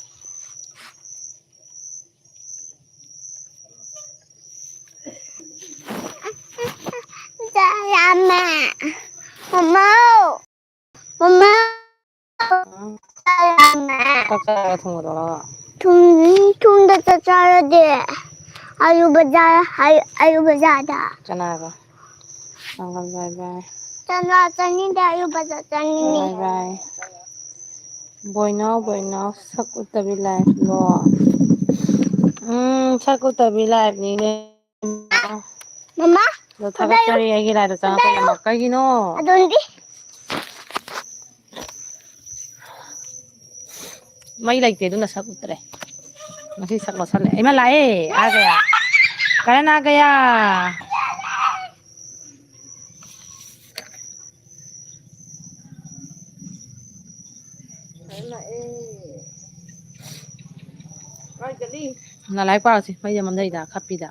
ꯆꯥꯛ ꯂꯥꯝꯃꯦ꯫ ꯃꯃꯥꯎ! ꯃꯃꯥꯎ! ꯎꯝ꯫ ꯆꯥꯛ ꯂꯥꯝꯃꯦ꯫ ꯆꯥꯛ ꯆꯥꯔꯒ ꯊꯨꯝꯒ ꯇꯧꯔꯒ? ꯊꯨꯝ, ꯊꯨꯝꯗ ꯆꯥꯛ ꯆꯥꯔꯗꯤ ꯑꯂꯨ ꯕꯖꯥꯔ, ꯑꯂꯨ, ꯑꯂꯨ ꯕꯖꯥꯔꯗ꯫ ꯀꯅꯥꯒ? ꯅꯪꯒ ꯕꯥꯏ ꯕꯥꯏ꯫ ꯆꯅꯥ ꯆꯥꯅꯤꯡꯗꯦ, ꯑꯂꯨ ꯕꯖꯥꯔ ꯆꯥꯅꯤꯡꯉꯤ꯫ ꯕꯥꯏ ꯕꯥꯏ꯫ ꯕꯣꯏꯅꯥꯎ, ꯕꯣꯏꯅꯥꯎ, ꯁꯛ ꯎꯠꯇꯕꯤ live ꯂꯣ? ꯎꯝ, ꯁꯛ ꯎꯠꯇꯕꯤ live ꯅꯤꯅꯦ꯫ ꯃꯃꯥ, ꯑꯗꯣ ꯊꯥꯒꯠꯆꯔꯤ, ꯑꯩꯒꯤ live ꯗ ꯆꯪꯉꯛꯄꯒꯤꯗꯃꯛ꯫ ꯀꯩꯒꯤꯅꯣ? ꯑꯗꯣꯝꯗꯤ? ꯃꯩ ꯂꯩꯇꯦ, ꯑꯗꯨꯅ ꯁꯛ ꯎꯠꯇ꯭ꯔꯦ꯫ ꯉꯁꯤ ꯁꯛ ꯂꯣꯠꯁꯜꯂꯦ꯫ ꯏꯃꯥ ꯂꯥꯛꯑꯦ! ꯑꯥ ꯒꯌꯥ꯫ ꯀꯔꯟ ꯑꯥ ꯒꯌꯥ꯫ ꯅ ꯂꯥꯏꯔꯤꯛ ꯄꯥꯔꯁꯤ, ꯃꯩꯁꯦ ꯃꯝꯊꯩꯗ, ꯈꯞꯄꯤꯗ꯫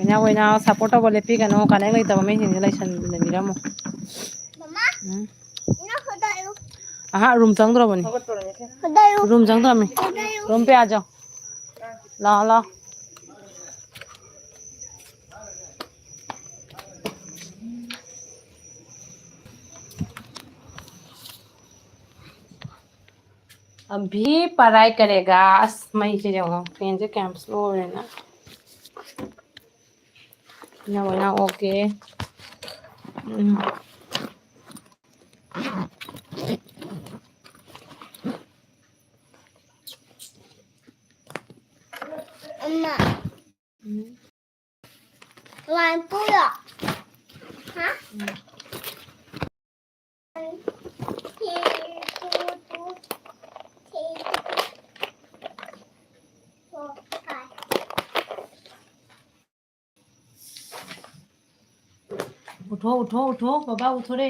ꯏꯅꯥꯎ, ꯏꯅꯥꯎ, support ꯇꯧꯕ ꯂꯦꯞꯄꯤꯒꯅꯨ, connect ꯂꯩꯇꯕ ꯃꯤꯁꯤꯡꯁꯦ ꯂꯩꯁꯟ-, ꯂꯩꯕꯤꯔꯝꯃꯣ꯫ ꯃꯃꯥ, ꯎꯝ꯫ ꯏꯅꯥꯎ ꯐꯣꯇꯣ ꯑꯌꯨꯛ꯫ ꯑꯍꯥ, room ꯆꯪꯗ꯭ꯔꯕꯅꯤ꯫ ꯐꯣꯇꯣ ꯑꯌꯨꯛ꯫ Room ꯆꯪꯗ꯭ꯔꯕꯅꯤ꯫ ꯐꯣꯇꯣ ꯑꯌꯨꯛ꯫ Room ꯄꯤꯌꯥꯖꯣ꯫ ꯂꯥꯛꯑꯣ, ꯂꯥꯛꯑꯣ꯫ ꯑꯝ ꯚꯤ ꯄꯔꯥꯏ ꯀꯔꯦꯒꯥ꯫ ꯑꯁ, ꯃꯩꯁꯦ ꯌꯦꯡꯉꯣ, fan ꯁꯦ ꯀꯌꯥꯝ slow ꯑꯣꯏꯔꯦꯅ꯫ ꯅ ꯑꯣꯏꯅ okay꯫ ꯎꯝ꯫ ꯑꯃ꯫ ꯎꯝ꯫ ꯋꯥꯟ ꯄꯨꯔꯣ꯫ ꯍꯥ? ꯎꯝ꯫ One, two, two, three, four, five. ꯎꯊꯣ, ꯎꯊꯣ, ꯎꯊꯣ, ꯕꯕꯥ ꯎꯊꯣꯔꯦ꯫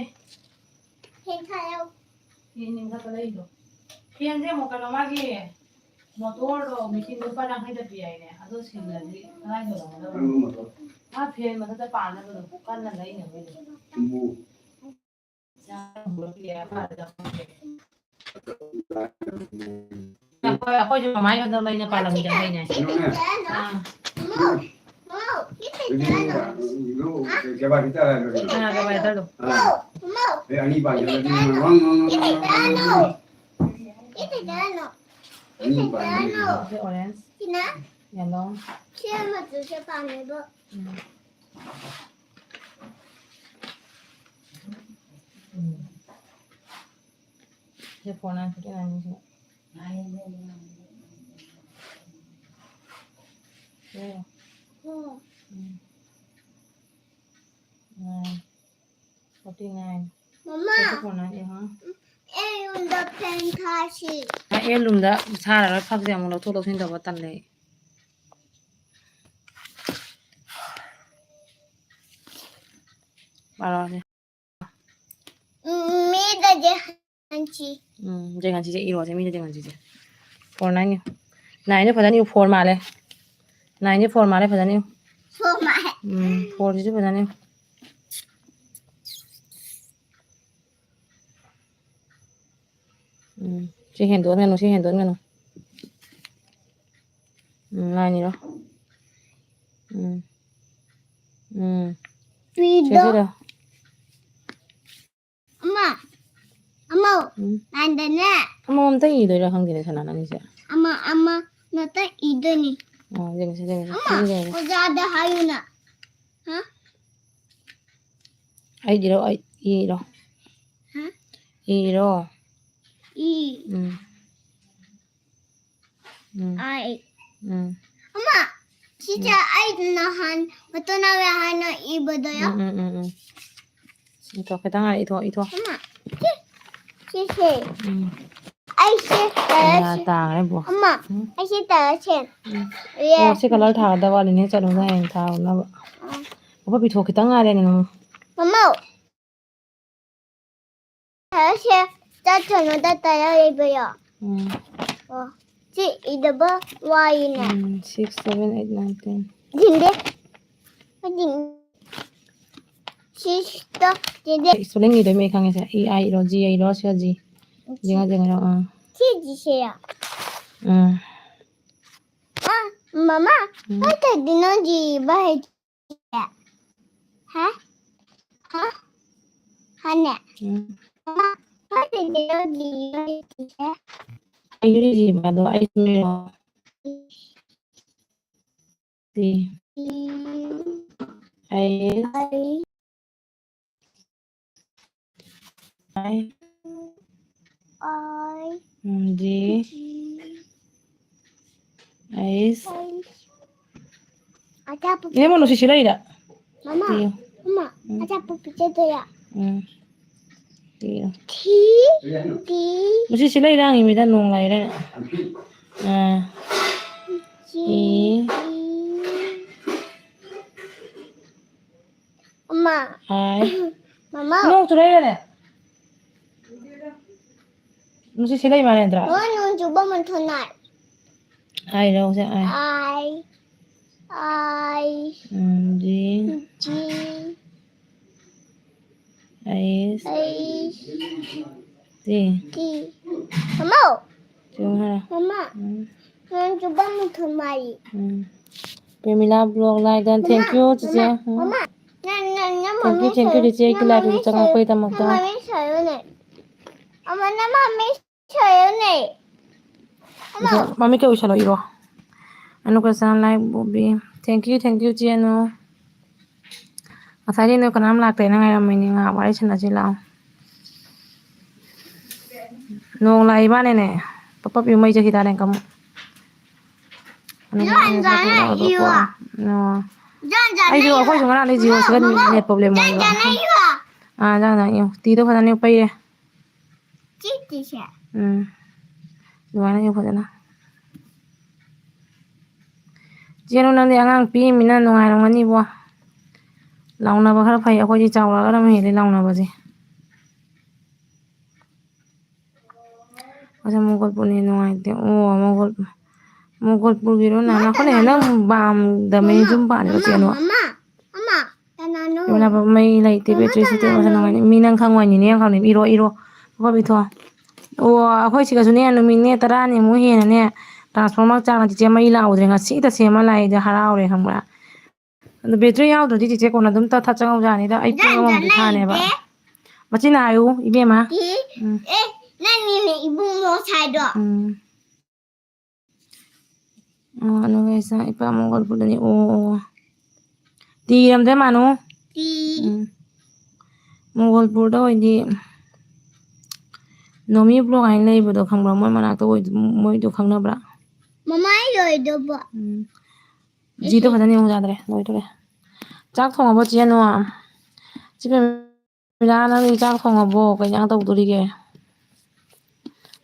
Fan ꯊꯥꯔꯛꯑꯣ꯫ Fan ꯌꯨꯝꯈꯠꯄ ꯂꯩꯗꯣ꯫ Fan ꯁꯦ ꯑꯃꯨꯛ ꯀꯩꯅꯣ ꯃꯥꯒꯤ motor ꯗꯣ machine ꯗꯣ ꯂꯨꯄꯥ ꯌꯥꯡꯈꯩꯗ ꯄꯤ ꯍꯥꯏꯅꯦ꯫ ꯑꯗꯨ ꯁꯤꯜꯂꯗꯤ ꯀꯗꯥꯏꯗ ꯂꯧꯒꯗꯕꯅꯣ? ꯀꯔꯝꯕ motor? ꯃꯥ fan ꯃꯊꯛꯇ ꯄꯥꯟꯅꯕꯗꯣ ꯀꯟꯅ ꯂꯩꯅꯕꯩꯗꯣ꯫ ꯌꯨꯝꯕꯨ꯫ ꯑꯩꯈꯣꯏ, ꯑꯩꯈꯣꯏꯁꯨ ꯃꯃꯥꯏ ꯈꯛꯇ ꯂꯩꯅ ꯄꯥꯜꯂꯝꯃꯤꯗ ꯂꯩꯅꯦ꯫ ꯀꯩꯅꯣꯅꯦ꯫ ꯑꯥ꯫ ꯑꯗꯨꯗꯤ ꯀꯕꯥꯇꯤ ꯇꯥꯔꯦ ꯑꯗꯨꯗꯤ꯫ ꯑꯥ, ꯀꯕꯥꯇꯤ ꯇꯥꯔꯣ꯫ ꯑꯥ꯫ ꯑꯦ, ꯑꯅꯤ ꯄꯥꯟꯁꯤꯜꯂꯗꯤ ꯉꯣꯡ ꯉꯣꯡ ꯉꯣꯡ ꯉꯣꯡ ꯉꯣꯡ꯫ ꯑꯅꯤ ꯄꯥꯟꯁꯤꯜꯂꯗꯤ꯫ ꯁꯤ orange꯫ Yellow꯫ ꯎꯝ꯫ ꯎꯝ꯫ ꯁꯤ four nine forty nine ꯁꯤꯅ꯫ ꯁꯤ꯫ ꯎꯝ꯫ Nine forty nine꯫ ꯃꯃꯥ꯫ Forty four nine, ꯑꯦ, ꯍꯥ? ꯑꯦ ꯔꯨꯝꯗ fan ꯊꯥꯁꯤ꯫ ꯑ, ꯑꯦ ꯔꯨꯝꯗ ꯁꯥꯔꯔꯣꯏ, ꯐꯛꯁꯦ ꯑꯃꯨꯛ ꯂꯧꯊꯣꯛ ꯂꯧꯁꯤꯟ ꯇꯧꯕ ꯇꯜꯂꯦ꯫ ꯕꯥꯔꯣꯁꯦ꯫ ꯎꯝ, ꯃꯤꯗꯗꯤ ꯍꯟꯁꯤ꯫ ꯎꯝ, ꯖꯦꯡꯍꯟꯁꯤꯁꯦ ꯏꯔꯣꯁꯦ, ꯃꯤꯗ ꯖꯦꯡꯍꯟꯁꯤꯁꯦ꯫ Four nine ꯏꯌꯨ꯫ Nineꯁꯦ ꯐꯖꯅ ꯏꯌꯨ, four ꯃꯥꯜꯂꯦ꯫ Nineꯁꯦ four ꯃꯥꯜꯂꯦ, ꯐꯖꯅ ꯏꯌꯨ꯫ Four ꯃꯥꯜꯂꯦ꯫ ꯎꯝ, fourꯁꯤꯁꯨ ꯐꯖꯅ ꯏꯌꯨ꯫ ꯎꯝ, ꯁꯤ ꯍꯦꯟꯗꯣꯛꯍꯟꯒꯅꯨ, ꯁꯤ ꯍꯦꯟꯗꯣꯛꯍꯟꯒꯅꯨ꯫ ꯎꯝ, line ꯏꯔꯣ꯫ ꯎꯝ꯫ ꯎꯝ꯫ ꯄꯤꯗꯣ꯫ ꯁꯤ ꯁꯤꯔꯣ꯫ ꯑꯃ, ꯑꯃ, ꯎꯝ꯫ ꯅꯥꯟꯗꯅꯦ꯫ ꯑꯃꯃꯝꯇ ꯏꯗꯣꯏꯔꯥ ꯈꯪꯗꯦꯅꯦ, ꯁꯅꯥ, ꯅꯪꯒꯤꯁꯦ꯫ ꯑꯃ, ꯑꯃ ꯅꯠꯇ ꯏꯗꯣꯏꯅꯤ꯫ ꯑꯣ, ꯌꯦꯡꯉꯁꯤ, ꯌꯦꯡꯉꯁꯤ꯫ ꯑꯃ, ꯌꯦꯡꯉꯁꯤ꯫ ꯑꯣꯖꯥꯗ ꯍꯥꯏꯌꯨꯅ꯫ ꯍꯥ? ꯑꯩꯠ ꯏꯔꯣ, ꯑꯩꯠ ꯏꯔꯣ꯫ ꯍꯥ? ꯏꯔꯣ꯫ ꯏ꯫ ꯎꯝ꯫ ꯎꯝ꯫ ꯑꯩ꯫ ꯎꯝ꯫ ꯑꯃ, ꯁꯤꯁꯦ ꯎꯝ꯫ ꯑꯩ ꯅꯍꯥꯟ ꯃꯇꯣꯟ ꯅꯥꯎꯔꯦ ꯍꯥꯏꯅ ꯏꯕꯗꯣ ꯌꯥ? ꯎꯝ, ꯎꯝ, ꯎꯝ, ꯎꯝ꯫ ꯏꯊꯣ, ꯈꯤꯇꯪ ꯉꯥꯏ, ꯏꯊꯣ, ꯏꯊꯣ꯫ ꯑꯃ, ꯁꯤ, ꯁꯤꯁꯦ꯫ ꯎꯝ꯫ ꯑꯩꯁꯦ ꯀꯌꯥ ꯇꯥꯔꯁꯦ꯫ ꯇꯥꯈ꯭ꯔꯦ ꯕꯣ? ꯑꯃ, ꯎꯝ꯫ ꯑꯩꯁꯦ ꯇꯥꯔꯁꯦ꯫ ꯎꯝ꯫ ꯌꯦ꯫ ꯑꯣ, ꯁꯤ colour ꯊꯥꯒꯗꯕ ꯋꯥꯠꯂꯤꯅꯦ, ꯆꯠꯂꯨꯅ ꯍꯌꯦꯡ ꯊꯥꯔꯨꯅꯕ꯫ ꯑꯥ꯫ ꯑꯣ, ꯄꯤꯊꯣꯛ ꯈꯤꯇꯪ ꯉꯥꯏꯔꯦꯅꯦ ꯅꯪ꯫ ꯃꯃꯧ꯫ ꯁꯦ ꯆꯠꯁꯅꯨ, ꯇꯠꯇ ꯌꯥꯔꯤꯕ꯭ꯔꯣ? ꯎꯝ꯫ ꯑꯣ, ꯁꯤ ꯏꯗꯕ ꯋꯥꯏꯅꯦ꯫ ꯎꯝ, six, seven, eight, nine, ten꯫ ꯁꯤꯡꯗꯦ꯫ ꯁꯤꯡ-, ꯁꯤꯁꯇꯣ ꯆꯦꯆꯦ꯫ Spelling ꯏꯗꯣꯏꯃꯦ ꯈꯪꯉꯦꯁꯦ꯫ E I ꯏꯔꯣ, G I ꯏꯔꯣ, ꯁꯤꯒ G꯫ ꯌꯦꯡꯉꯣ, ꯌꯦꯡꯉꯣ, ꯑꯥ꯫ ꯁꯤ G ꯁꯦ꯫ ꯎꯝ꯫ ꯑꯥ, ꯃꯃꯥ, ꯎꯝ꯫ ꯀꯥꯏꯗꯩꯅꯣ G ꯏꯕ ꯍꯩ-, ꯍꯥ? ꯍꯥ? ꯍꯥꯅꯦ? ꯎꯝ꯫ ꯃꯃꯥ, ꯀꯥꯏꯗꯩꯅꯣ G ꯏꯕ ꯍꯩꯇ꯭ꯔꯤꯁꯦ? ꯑꯩꯁꯨ G ꯏꯕꯗꯣ ꯑꯩꯁꯨ ꯃꯤꯔꯣ? ꯇꯤ꯫ ꯎꯝ꯫ ꯑꯩ꯫ ꯑꯩ꯫ ꯑꯩ꯫ ꯑꯩ꯫ ꯎꯝ, ꯖꯤ꯫ ꯖꯤ꯫ ꯑꯩꯁ꯫ ꯑꯩꯁ꯫ ꯑꯆꯥꯄꯣꯠ ꯏꯅꯝꯃ, ꯅꯨꯡꯁꯤꯠ ꯁꯤꯠꯂꯛꯏꯔꯥ? ꯃꯃꯥ, ꯇꯤꯌꯨ꯫ ꯃꯃꯥ, ꯎꯝ꯫ ꯑꯆꯥꯄꯣꯠ ꯄꯤꯖꯗꯣꯏꯔꯥ? ꯎꯝ꯫ ꯇꯤꯌꯨ꯫ ꯊꯤ, ꯇꯤ꯫ ꯅꯨꯡꯁꯤꯠ ꯁꯤꯠꯂꯛꯏꯔꯥ ꯍꯪꯉꯤꯃꯤꯗ, ꯅꯣꯡ ꯂꯥꯛꯏꯔꯥ? ꯑꯥ꯫ ꯆꯤ, ꯏ꯫ ꯆꯤ꯫ ꯑꯃ꯫ ꯑꯥꯏ꯫ ꯃꯃꯥ꯫ ꯅꯣꯡ ꯆꯨꯔꯛꯏꯔꯅꯦ? ꯅꯨꯡꯁꯤꯠ ꯁꯤꯠꯂꯛꯏ ꯃꯥꯜꯂꯦ ꯅꯠꯇ꯭ꯔꯥ? ꯃꯃꯥ, ꯅꯣꯡ ꯆꯨꯕ ꯃꯈꯣꯟ ꯇꯥꯏ꯫ ꯑꯥꯏ ꯂꯧꯁꯦ, ꯑꯥꯏ꯫ ꯑꯥꯏ꯫ ꯑꯥꯏ꯫ ꯎꯝ, ꯖꯤ꯫ ꯖꯤ꯫ ꯑꯩꯁ꯫ ꯑꯩꯁ꯫ ꯇꯤ꯫ ꯇꯤ꯫ ꯃꯃꯥ꯫ ꯆꯨꯝ ꯍꯥꯏꯔꯣ꯫ ꯃꯃꯥ꯫ ꯎꯝ꯫ ꯅꯣꯡ ꯆꯨꯕ ꯃꯈꯣꯟ ꯃꯥꯜꯂꯤ꯫ ꯎꯝ꯫ ꯄ꯭ꯔꯦꯃꯤꯂꯥ vlog like done. ꯃꯃꯥ, Thank you, ꯆꯤꯆꯦ꯫ ꯃꯃꯥ, ꯎꯝ꯫ ꯃꯃꯥ꯫ ꯅꯪ, ꯅꯪ, ꯅꯪ Thank you, ꯃꯃꯤꯡ thank you, ꯁꯣꯏ-, ꯆꯤꯆꯦ, ꯑꯩꯒꯤ ꯅꯪ live ꯁꯦ ꯃꯃꯤꯡ ꯁꯣꯏ-, ꯆꯪꯉꯛꯄꯒꯤꯗꯃꯛꯇ꯫ ꯅꯪ ꯃꯃꯤꯡ ꯁꯣꯏꯔꯨꯅꯦ꯫ ꯑꯃ, ꯅꯪ ꯃꯃꯤꯡ ꯁꯣꯏꯔꯨꯅꯦ꯫ ꯑꯃ꯫ ꯃꯃꯤꯡ ꯀꯩ ꯑꯣꯏꯁꯜꯂꯣ ꯏꯔꯣ? ꯑꯅꯨ ꯀꯁꯥꯟ ꯂꯥꯏ Bobby. Thank you, thank you, ꯆꯦ ꯑꯅꯨ꯫ ꯉꯁꯥꯏꯗꯤ ꯅꯣꯏ ꯀꯅꯥꯝ ꯂꯥꯛꯇꯦꯅ ꯉꯥꯏꯔꯝꯃꯤꯅꯦ, ꯉꯥꯏꯍꯥꯛ ꯋꯥꯔꯤ ꯁꯥꯟꯅꯁꯤ ꯂꯥꯛꯑꯣ꯫ ꯅꯣꯡ ꯂꯥꯛꯏ ꯃꯥꯅꯦꯅꯦ꯫ ꯄꯞ ꯄꯞ ꯌꯨꯝ ꯃꯩ ꯆꯠꯈꯤ ꯇꯥꯔꯦ ꯀꯃꯨꯛ꯫ ꯑꯅꯨ ꯖꯥꯟ ꯖꯥꯟ ꯂꯥꯛꯏ ꯌꯨ꯫ ꯑꯣ꯫ ꯖꯥꯟ ꯖꯥꯟ ꯑꯩꯁꯨ, ꯂꯥꯛꯏ ꯌꯨ꯫ ꯑꯩꯈꯣꯏꯁꯨ ꯉꯔꯥꯡꯗꯩ Jio ꯁꯤꯗ ꯃꯃꯥ, net problem ꯖꯥꯟ ꯑꯣꯏꯕ꯫ ꯖꯥꯟ ꯂꯥꯛꯏ ꯌꯨ꯫ ꯑꯥ, ꯖꯥꯟ ꯖꯥꯟ ꯌꯨ꯫ ꯇꯤꯗꯣ ꯐꯖꯅ ꯄꯩꯔꯦ꯫ ꯁꯤ ꯇꯤꯁꯦ꯫ ꯎꯝ꯫ ꯑꯗꯨꯃꯥꯏꯅ ꯌꯦꯡꯉꯨ ꯐꯖꯅ꯫ ꯆꯦꯅꯨ, ꯅꯪꯗꯤ ꯑꯉꯥꯡ ꯄꯤꯛꯏꯃꯤꯅ ꯅꯨꯡꯉꯥꯏꯔꯝꯒꯅꯤꯕꯣ꯫ ꯂꯥꯎꯅꯕ ꯈꯔ ꯐꯩ, ꯑꯩꯈꯣꯏꯗꯤ ꯆꯥꯎꯔꯛꯑꯒꯅ ꯑꯃꯨꯛ ꯍꯦꯜꯂꯦ ꯂꯥꯎꯅꯕꯁꯦ꯫ ꯑꯁ, ꯃꯣꯒꯣꯜꯄꯨꯔꯅ ꯍꯦꯟꯅ ꯅꯨꯡꯉꯥꯏꯇꯦ꯫ ꯑꯣ, ꯃꯣꯒꯣꯜ-, ꯃꯣꯒꯣꯜꯄꯨꯔꯒꯤꯔꯣ ꯅꯍꯥꯟ ꯃꯃꯥ, ꯑꯩꯈꯣꯏꯅ ꯍꯦꯟꯅ ꯃꯃꯥ꯫ ꯕꯥꯝꯗ ꯃꯃꯥ, ꯃꯌꯨꯝ ꯄꯥꯜꯂꯤꯕ ꯃꯃꯥ, ꯆꯦꯅꯨ꯫ ꯃꯃꯥ, ꯃꯃꯥ꯫ ꯏꯃꯥꯟꯅꯕ ꯃꯩ ꯂꯩꯇꯦ, ꯕꯦꯇ꯭ꯔꯤ ꯁꯤꯠꯇꯦ, ꯃꯁꯥ ꯅꯨꯡꯉꯥꯏꯅꯤ꯫ ꯃꯤ ꯅꯪ ꯈꯪꯉꯣꯏꯅꯤꯅꯦ, ꯌꯥꯝ ꯈꯪꯅꯤ꯫ ꯏꯔꯣ, ꯏꯔꯣ꯫ ꯐꯕꯕ ꯏꯊꯣ꯫ ꯑꯣ, ꯑꯩꯈꯣꯏ ꯁꯤꯒꯁꯨꯅꯦ, ꯅꯨꯃꯤꯠꯅꯦ ꯇꯔꯥꯅꯤꯃꯨꯛ ꯍꯦꯟꯅꯅꯦ, transformer ꯆꯥꯛꯅ ꯆꯤꯆꯦ ꯃꯩ ꯂꯥꯛꯎꯗ꯭ꯔꯦ꯫ ꯉꯁꯤꯗ ꯁꯦꯝꯃ ꯂꯥꯛꯑꯦ, ꯑꯗ ꯍꯔꯥꯎꯔꯦ, ꯈꯪꯕ꯭ꯔꯥ? ꯑꯗꯣ ꯕꯦꯇ꯭ꯔꯤ ꯌꯥꯎꯗ꯭ꯔꯗꯤ ꯆꯤꯆꯦ ꯀꯣꯟꯅ ꯑꯗꯨꯝ ꯇꯠ ꯊꯠ ꯆꯪꯍꯧꯖꯥꯅꯤꯗ꯫ ꯑꯩ ꯄꯨꯡ ꯑꯃꯃꯨꯛꯇꯤ ꯊꯥꯅꯦꯕ꯫ ꯃꯆꯤꯟꯅ ꯍꯥꯏꯌꯨ, ꯏꯕꯦꯝꯃ꯫ ꯎꯝ꯫ ꯑꯦ, ꯅꯪꯅꯤꯅꯦ ꯏꯕꯨꯡꯉꯣ ꯁꯥꯏꯗꯣ꯫ ꯎꯝ꯫ ꯑꯣ, ꯑꯗꯨꯒ ꯏꯆꯥ ꯏꯄꯥ ꯃꯣꯡꯒꯣꯜ ꯄꯨꯗꯅꯤ꯫ ꯑꯣ, ꯑꯣ꯫ ꯇꯤꯔꯝꯗ꯭ꯔꯦ ꯃꯥꯅꯨ? ꯇꯤ꯫ ꯎꯝ꯫ ꯃꯣꯡꯒꯣꯜꯄꯨꯔꯗ ꯑꯣꯏꯗꯤ ꯅꯣꯃꯤ ꯕ꯭ꯂꯣꯛ ꯍꯥꯏꯅ ꯂꯩꯕꯗꯣ ꯈꯪꯕ꯭ꯔꯥ? ꯃꯣꯏ ꯃꯅꯥꯛꯇ ꯑꯣꯏ-, ꯃꯣꯏꯗꯣ ꯈꯪꯅꯕ꯭ꯔꯥ? ꯃꯃꯥꯏ ꯂꯣꯏꯗꯧꯕ꯫ ꯎꯝ꯫ ꯖꯤꯗꯣ ꯐꯖꯅ ꯌꯦꯡꯉꯨ ꯌꯥꯗ꯭ꯔꯦ, ꯂꯣꯏꯗꯣꯔꯦ꯫ ꯆꯥꯛ ꯊꯣꯡꯉꯕꯣ ꯆꯦ ꯅꯨ? ꯆꯦ ꯄ꯭ꯔꯦꯃꯤꯂꯥ, ꯅꯪꯗꯤ ꯆꯥꯛ ꯊꯣꯡꯉꯕꯣ? ꯀꯩ ꯏꯟꯖꯥꯡ ꯇꯧꯗꯣꯔꯤꯒꯦ?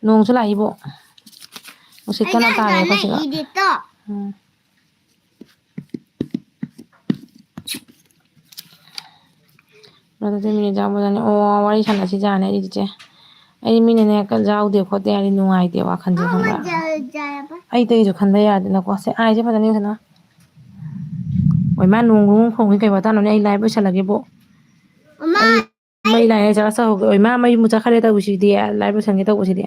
ꯅꯣꯡꯁꯨ ꯂꯥꯛꯏꯕꯣ꯫ ꯅꯨꯡꯁꯤꯠ ꯀꯟꯅ ꯇꯥꯔꯦ ꯑꯩꯈꯣꯏ ꯁꯤꯗ꯫ ꯏꯗꯤꯠꯇꯣ꯫ ꯎꯝ꯫ ꯑꯗꯨꯗꯤ ꯃꯤꯅꯤꯠ ꯌꯥꯝꯕꯖꯥꯠꯅꯤ꯫ ꯑꯣ, ꯋꯥꯔꯤ ꯁꯥꯟꯅꯁꯤ ꯖꯥꯠꯅꯦ ꯑꯩ ꯆꯤꯆꯦ꯫ ꯑꯩ ꯃꯤꯅꯅꯦ ꯀ-, ꯌꯥꯎꯗꯦ ꯈꯣꯠꯇꯦ ꯍꯥꯏꯗꯤ ꯅꯨꯡꯉꯥꯏꯇꯦ ꯋꯥꯈꯜꯁꯦ, ꯈꯪꯕ꯭ꯔꯥ? ꯑꯩ ꯑꯇꯩꯁꯨ ꯈꯟꯕ ꯌꯥꯗꯦꯅꯀꯣ꯫ ꯁꯦ, ꯑꯥꯏꯁꯦ ꯐꯖꯅ ꯌꯦꯡꯁꯤꯅ꯫ ꯑꯣꯏ ꯃꯥ ꯅꯣꯡ ꯅꯣꯡ ꯈꯣꯡꯉꯤ ꯀꯩ ꯋꯥꯇꯥꯅꯣꯅꯦ? ꯑꯩ ꯂꯥꯏꯚ ꯂꯣꯏꯁꯜꯂꯒꯦꯕꯣ꯫ ꯑꯩ ꯃꯩ ꯂꯥꯛꯑꯦ, ꯆꯥꯔꯖ ꯇꯧꯍꯧꯒꯦ꯫ ꯑꯣꯏ ꯃꯥ ꯃꯩ ꯃꯨꯠ ꯆꯠꯈ꯭ꯔꯦ ꯇꯧꯔꯤꯁꯤꯗꯤ, ꯂꯥꯏꯚ ꯂꯣꯏꯁꯟꯒꯦ ꯇꯧꯕꯁꯤꯗꯤ꯫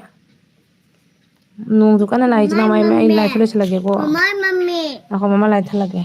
ꯅꯣꯡꯁꯨ ꯀꯟꯅ ꯂꯥꯛꯏꯁꯤꯅ ꯃꯃꯥꯏ ꯃꯩ, ꯑꯩ ꯃꯝꯃꯦ꯫ ꯂꯥꯏꯚꯁꯦ ꯂꯣꯏꯁꯜꯂꯒꯦꯀꯣ꯫ ꯃꯃꯥꯏ ꯃꯝꯃꯦ꯫ ꯉꯥꯏꯈꯣ, ꯃꯃꯥ ꯂꯥꯏꯠ ꯊꯜꯂꯒꯦ꯫